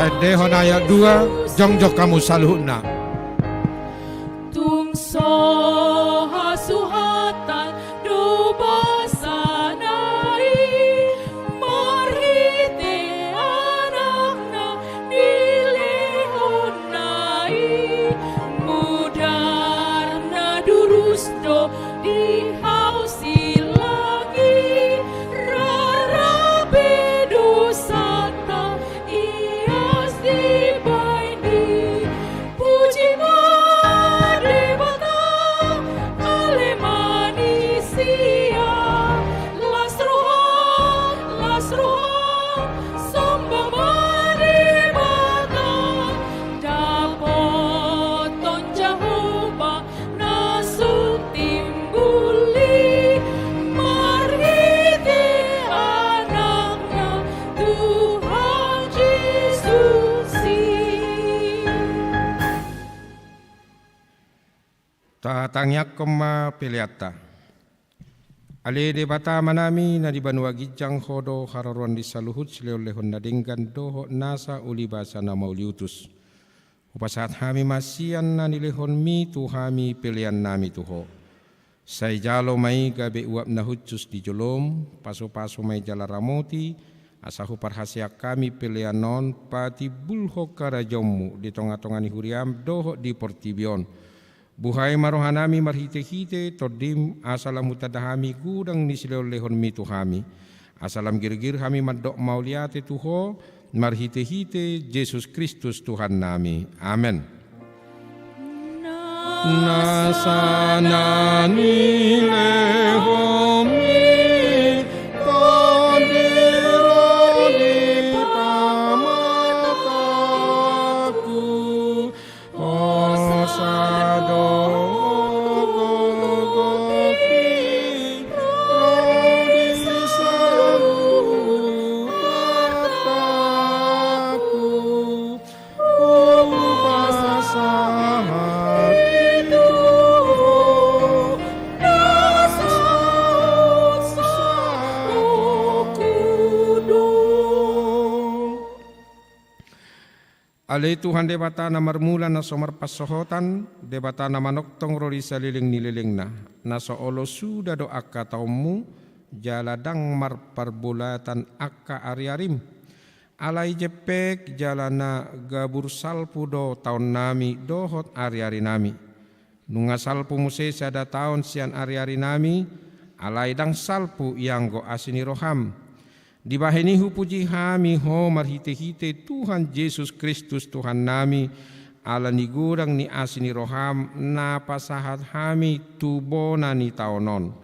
Endehon ayat dua, jongjong hamu saluhutna. Tung so hasuhatan do basana i, marhite Anakna dilehonna i, mudarna durus do di hau silang i, rara pe dosanta ias dibahen i. Puji ma Debata, ale manisia, las roha, las roha, somba ma Debata, dapothon Jahowa na so timbul i, marhite Anakna Tuhan Jesus i. Tatangiangkon ma peleanta. Ale Debata Amanami na di banua ginjang, Ho do haroroan ni saluhut silehonlehon na denggan dohot nasa ulibasa na mauliutus. Hupasahat hami ma sian na nilehonMi tu hami peleannami tu Ho. Sai jalo ma i gabe uap na hushus di joloM, pasupasu ma i jala ramoti, asa huparhaseang hami pelean on patimbulhon harajaonMu di tongatonga ni huriaM dohot di portibi on. Buhai ma rohanami marhitehite TondiM, asa lam hutanda hami godang ni silehonlehonMi tu hami. Asa lam girgir hami mandok mauliate tu Ho, marhitehite Jesus Kristus Tuhannami. Amen. Nasa na nilehonMi, Tondi, ro di pamatangku. Hosa do gogohi, ro di saluhut artangku. Hupasahat i tu Ho, na saut sautku do. Ale Tuhan Debata na marmula na so marpansohotan, Debata na manongtong ro di saleleng ni lelengna, na so olo suda do angka taonMu, jala ndang marparbolatan angka ariarim. Alai jempek jala na gabur salpu do taonnami dohot ariarinami. Nunga salpu muse sada taon sian ariarinami, alai ndang salpu ianggo asi ni roham. Dibahen i hupuji hami Ho marhitehite Tuhan Jesus Kristus Tuhannami, ala ni godang ni asi ni roham na pasahat hami tu bona ni taon on.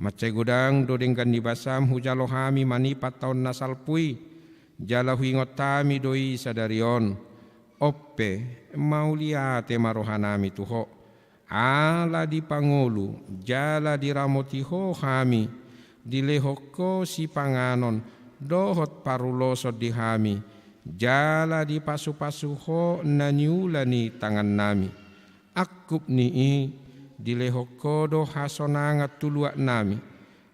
Mansai godang do denggan ni basam hujalo hami manipat taon na salpu i, jala huingot hami do i sadari on. On pe, mauliate ma rohanami tu Ho, ala dipangolu jala diramoti Ho hami, dilehon Ho sipanganon dohot paruloson di hami, jala dipasupasu Ho na niula ni tangannami. Angkup ni i, dilehon Ho do hasonangan tu luatnami,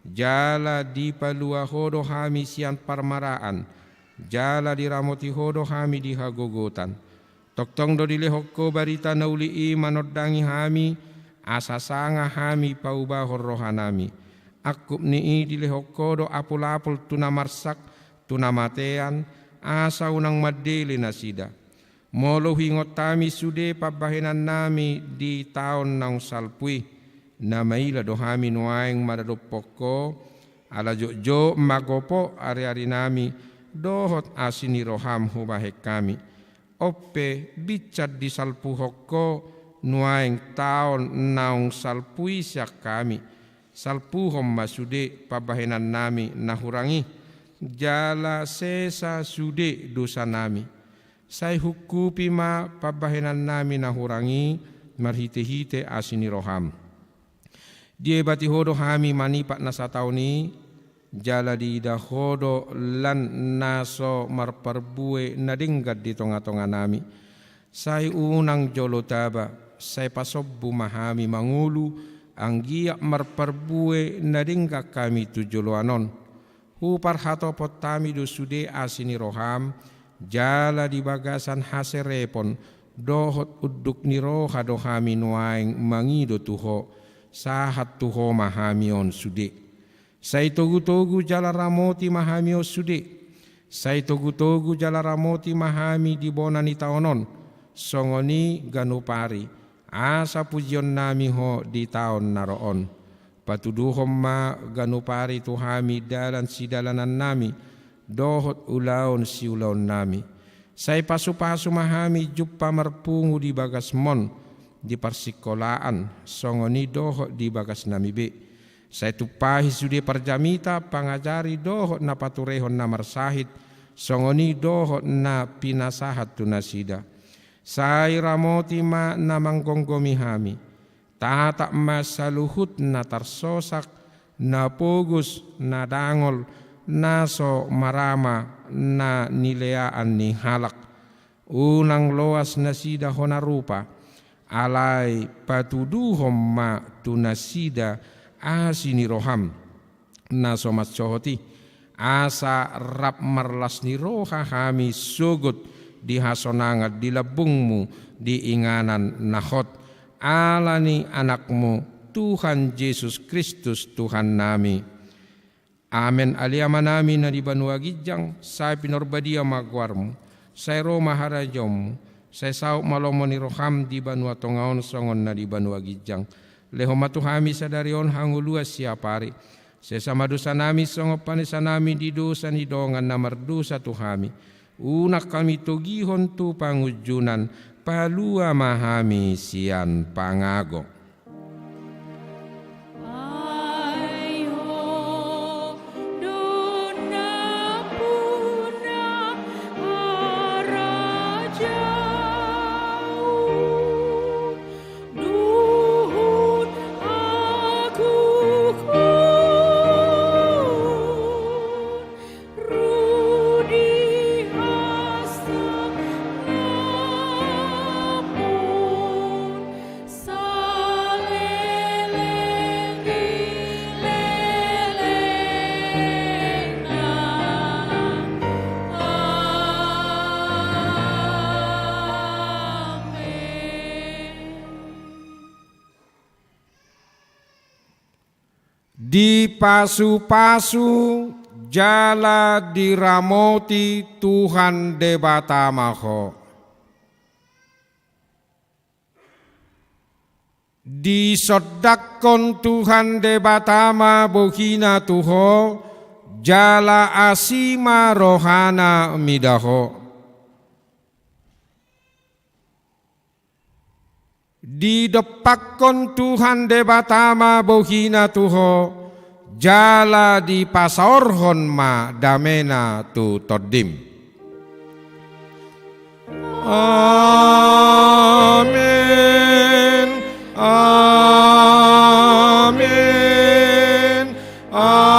jala dipalua Ho do hami sian parmaraan, jala diramoti Ho do hami di hagogotan. Tongtong do dilehon Ho barita na uli i manondangi hami, asa sanga hami paubahon rohanami. Angkup ni i, dilehon Ho do apulapul tu na marsak, tu na matean, asa unang mandele nasida. Molo huingot hami sude pambahenannami di taon naung salpu i, na maila do hami nuaeng maradophon Ho, ala jotjot ma gopo ariarinami dohot asi ni roham hubahen hami. On pe, binsar disalpuhon Ho nuaeng taon naung salpu i sian hami. Salpuhon ma sude pambahenannami na hurang i, jala sesa sude dosanami. Sai ungkupi ma pambahenannami na hurang i marhitehite asi ni roham. Diebati Ho do hami manipat na sataon i, jala diida Ho do lan na so marparbue na denggan di tongatonganami. Sai unang jolo taba, sai pasombu ma hami mangolu, anggiat marparbue na denggan hami tu joloan on. Huparhatopot hami do sude asi ni roham, Jala di bagasan haserepon dohot unduk ni roha do hami nuaeng mangido tu Ho, sahat tu Ho ma hami on sude. Sai togu-togu jala ramoti ma hami on sude. Sai togu-togu jala ramoti ma hami di bona ni taon on, songon i ganup ari, asa pujionnami Ho di taon na ro on. Patuduhon ma ganup ari tu hami dalan sidalanannami, dohot ulaon siulaonnami. Sai pasu-pasu ma hami jumpa marpungu di bagasmon, di parsingkolaan, songon i dohot di bagasnami be. Sai tumpahi sude parjamita, pangajari dohot na paturehon na marsahit, songon i dohot na pinasahat tu nasida. Sai ramoti ma na manggomgomi hami. Tatap ma saluhut na tarsosak, na pogos, na dangol, na so marama, na nileaan ni halak. Unang loas nasida hona rupa, alai patuduhon ma tu nasida asi ni roham na so mansohot i, asa rap marlas ni roha hami sogot di hasonangan di lambungmu di inganan na hot, ala ni Anakmu, Tuhan Jesus Kristus, Tuhannami. Amen. Ale Amanami na di banua ginjang, sai pinarbadia ma goarmu, sai ro ma harajaonmu, sai saut ma lomo ni roham di banua tonga on songon na di banua ginjang. Lehon ma tu hami sadari on hangoluan siapari. Sesa ma dosanami songon panesanami di dosa ni dongan na mardosa tu hami. Unang hami togihon tu pangunjunan, palua ma hami sian pangago. Ai Ho do nampuna harajaon, dohot agogon, ro di hasangapon, saleleng ni lelengna. Amen. Dipasu-pasu jala diramoti Tuhan Debata ma ho. Disondangkon Tuhan Debata ma bohina tu ho, jala asi ma rohana mida ho. Didompakkon Tuhan Debata ma bohina tu ho, jala dipasaorhon ma damena tu tondim. Amen. Amen. Amen.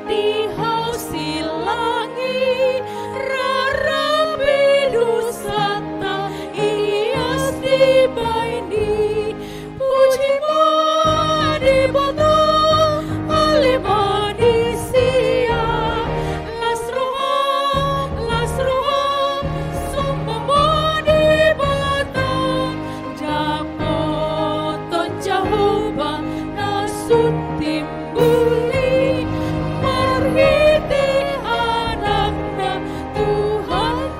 di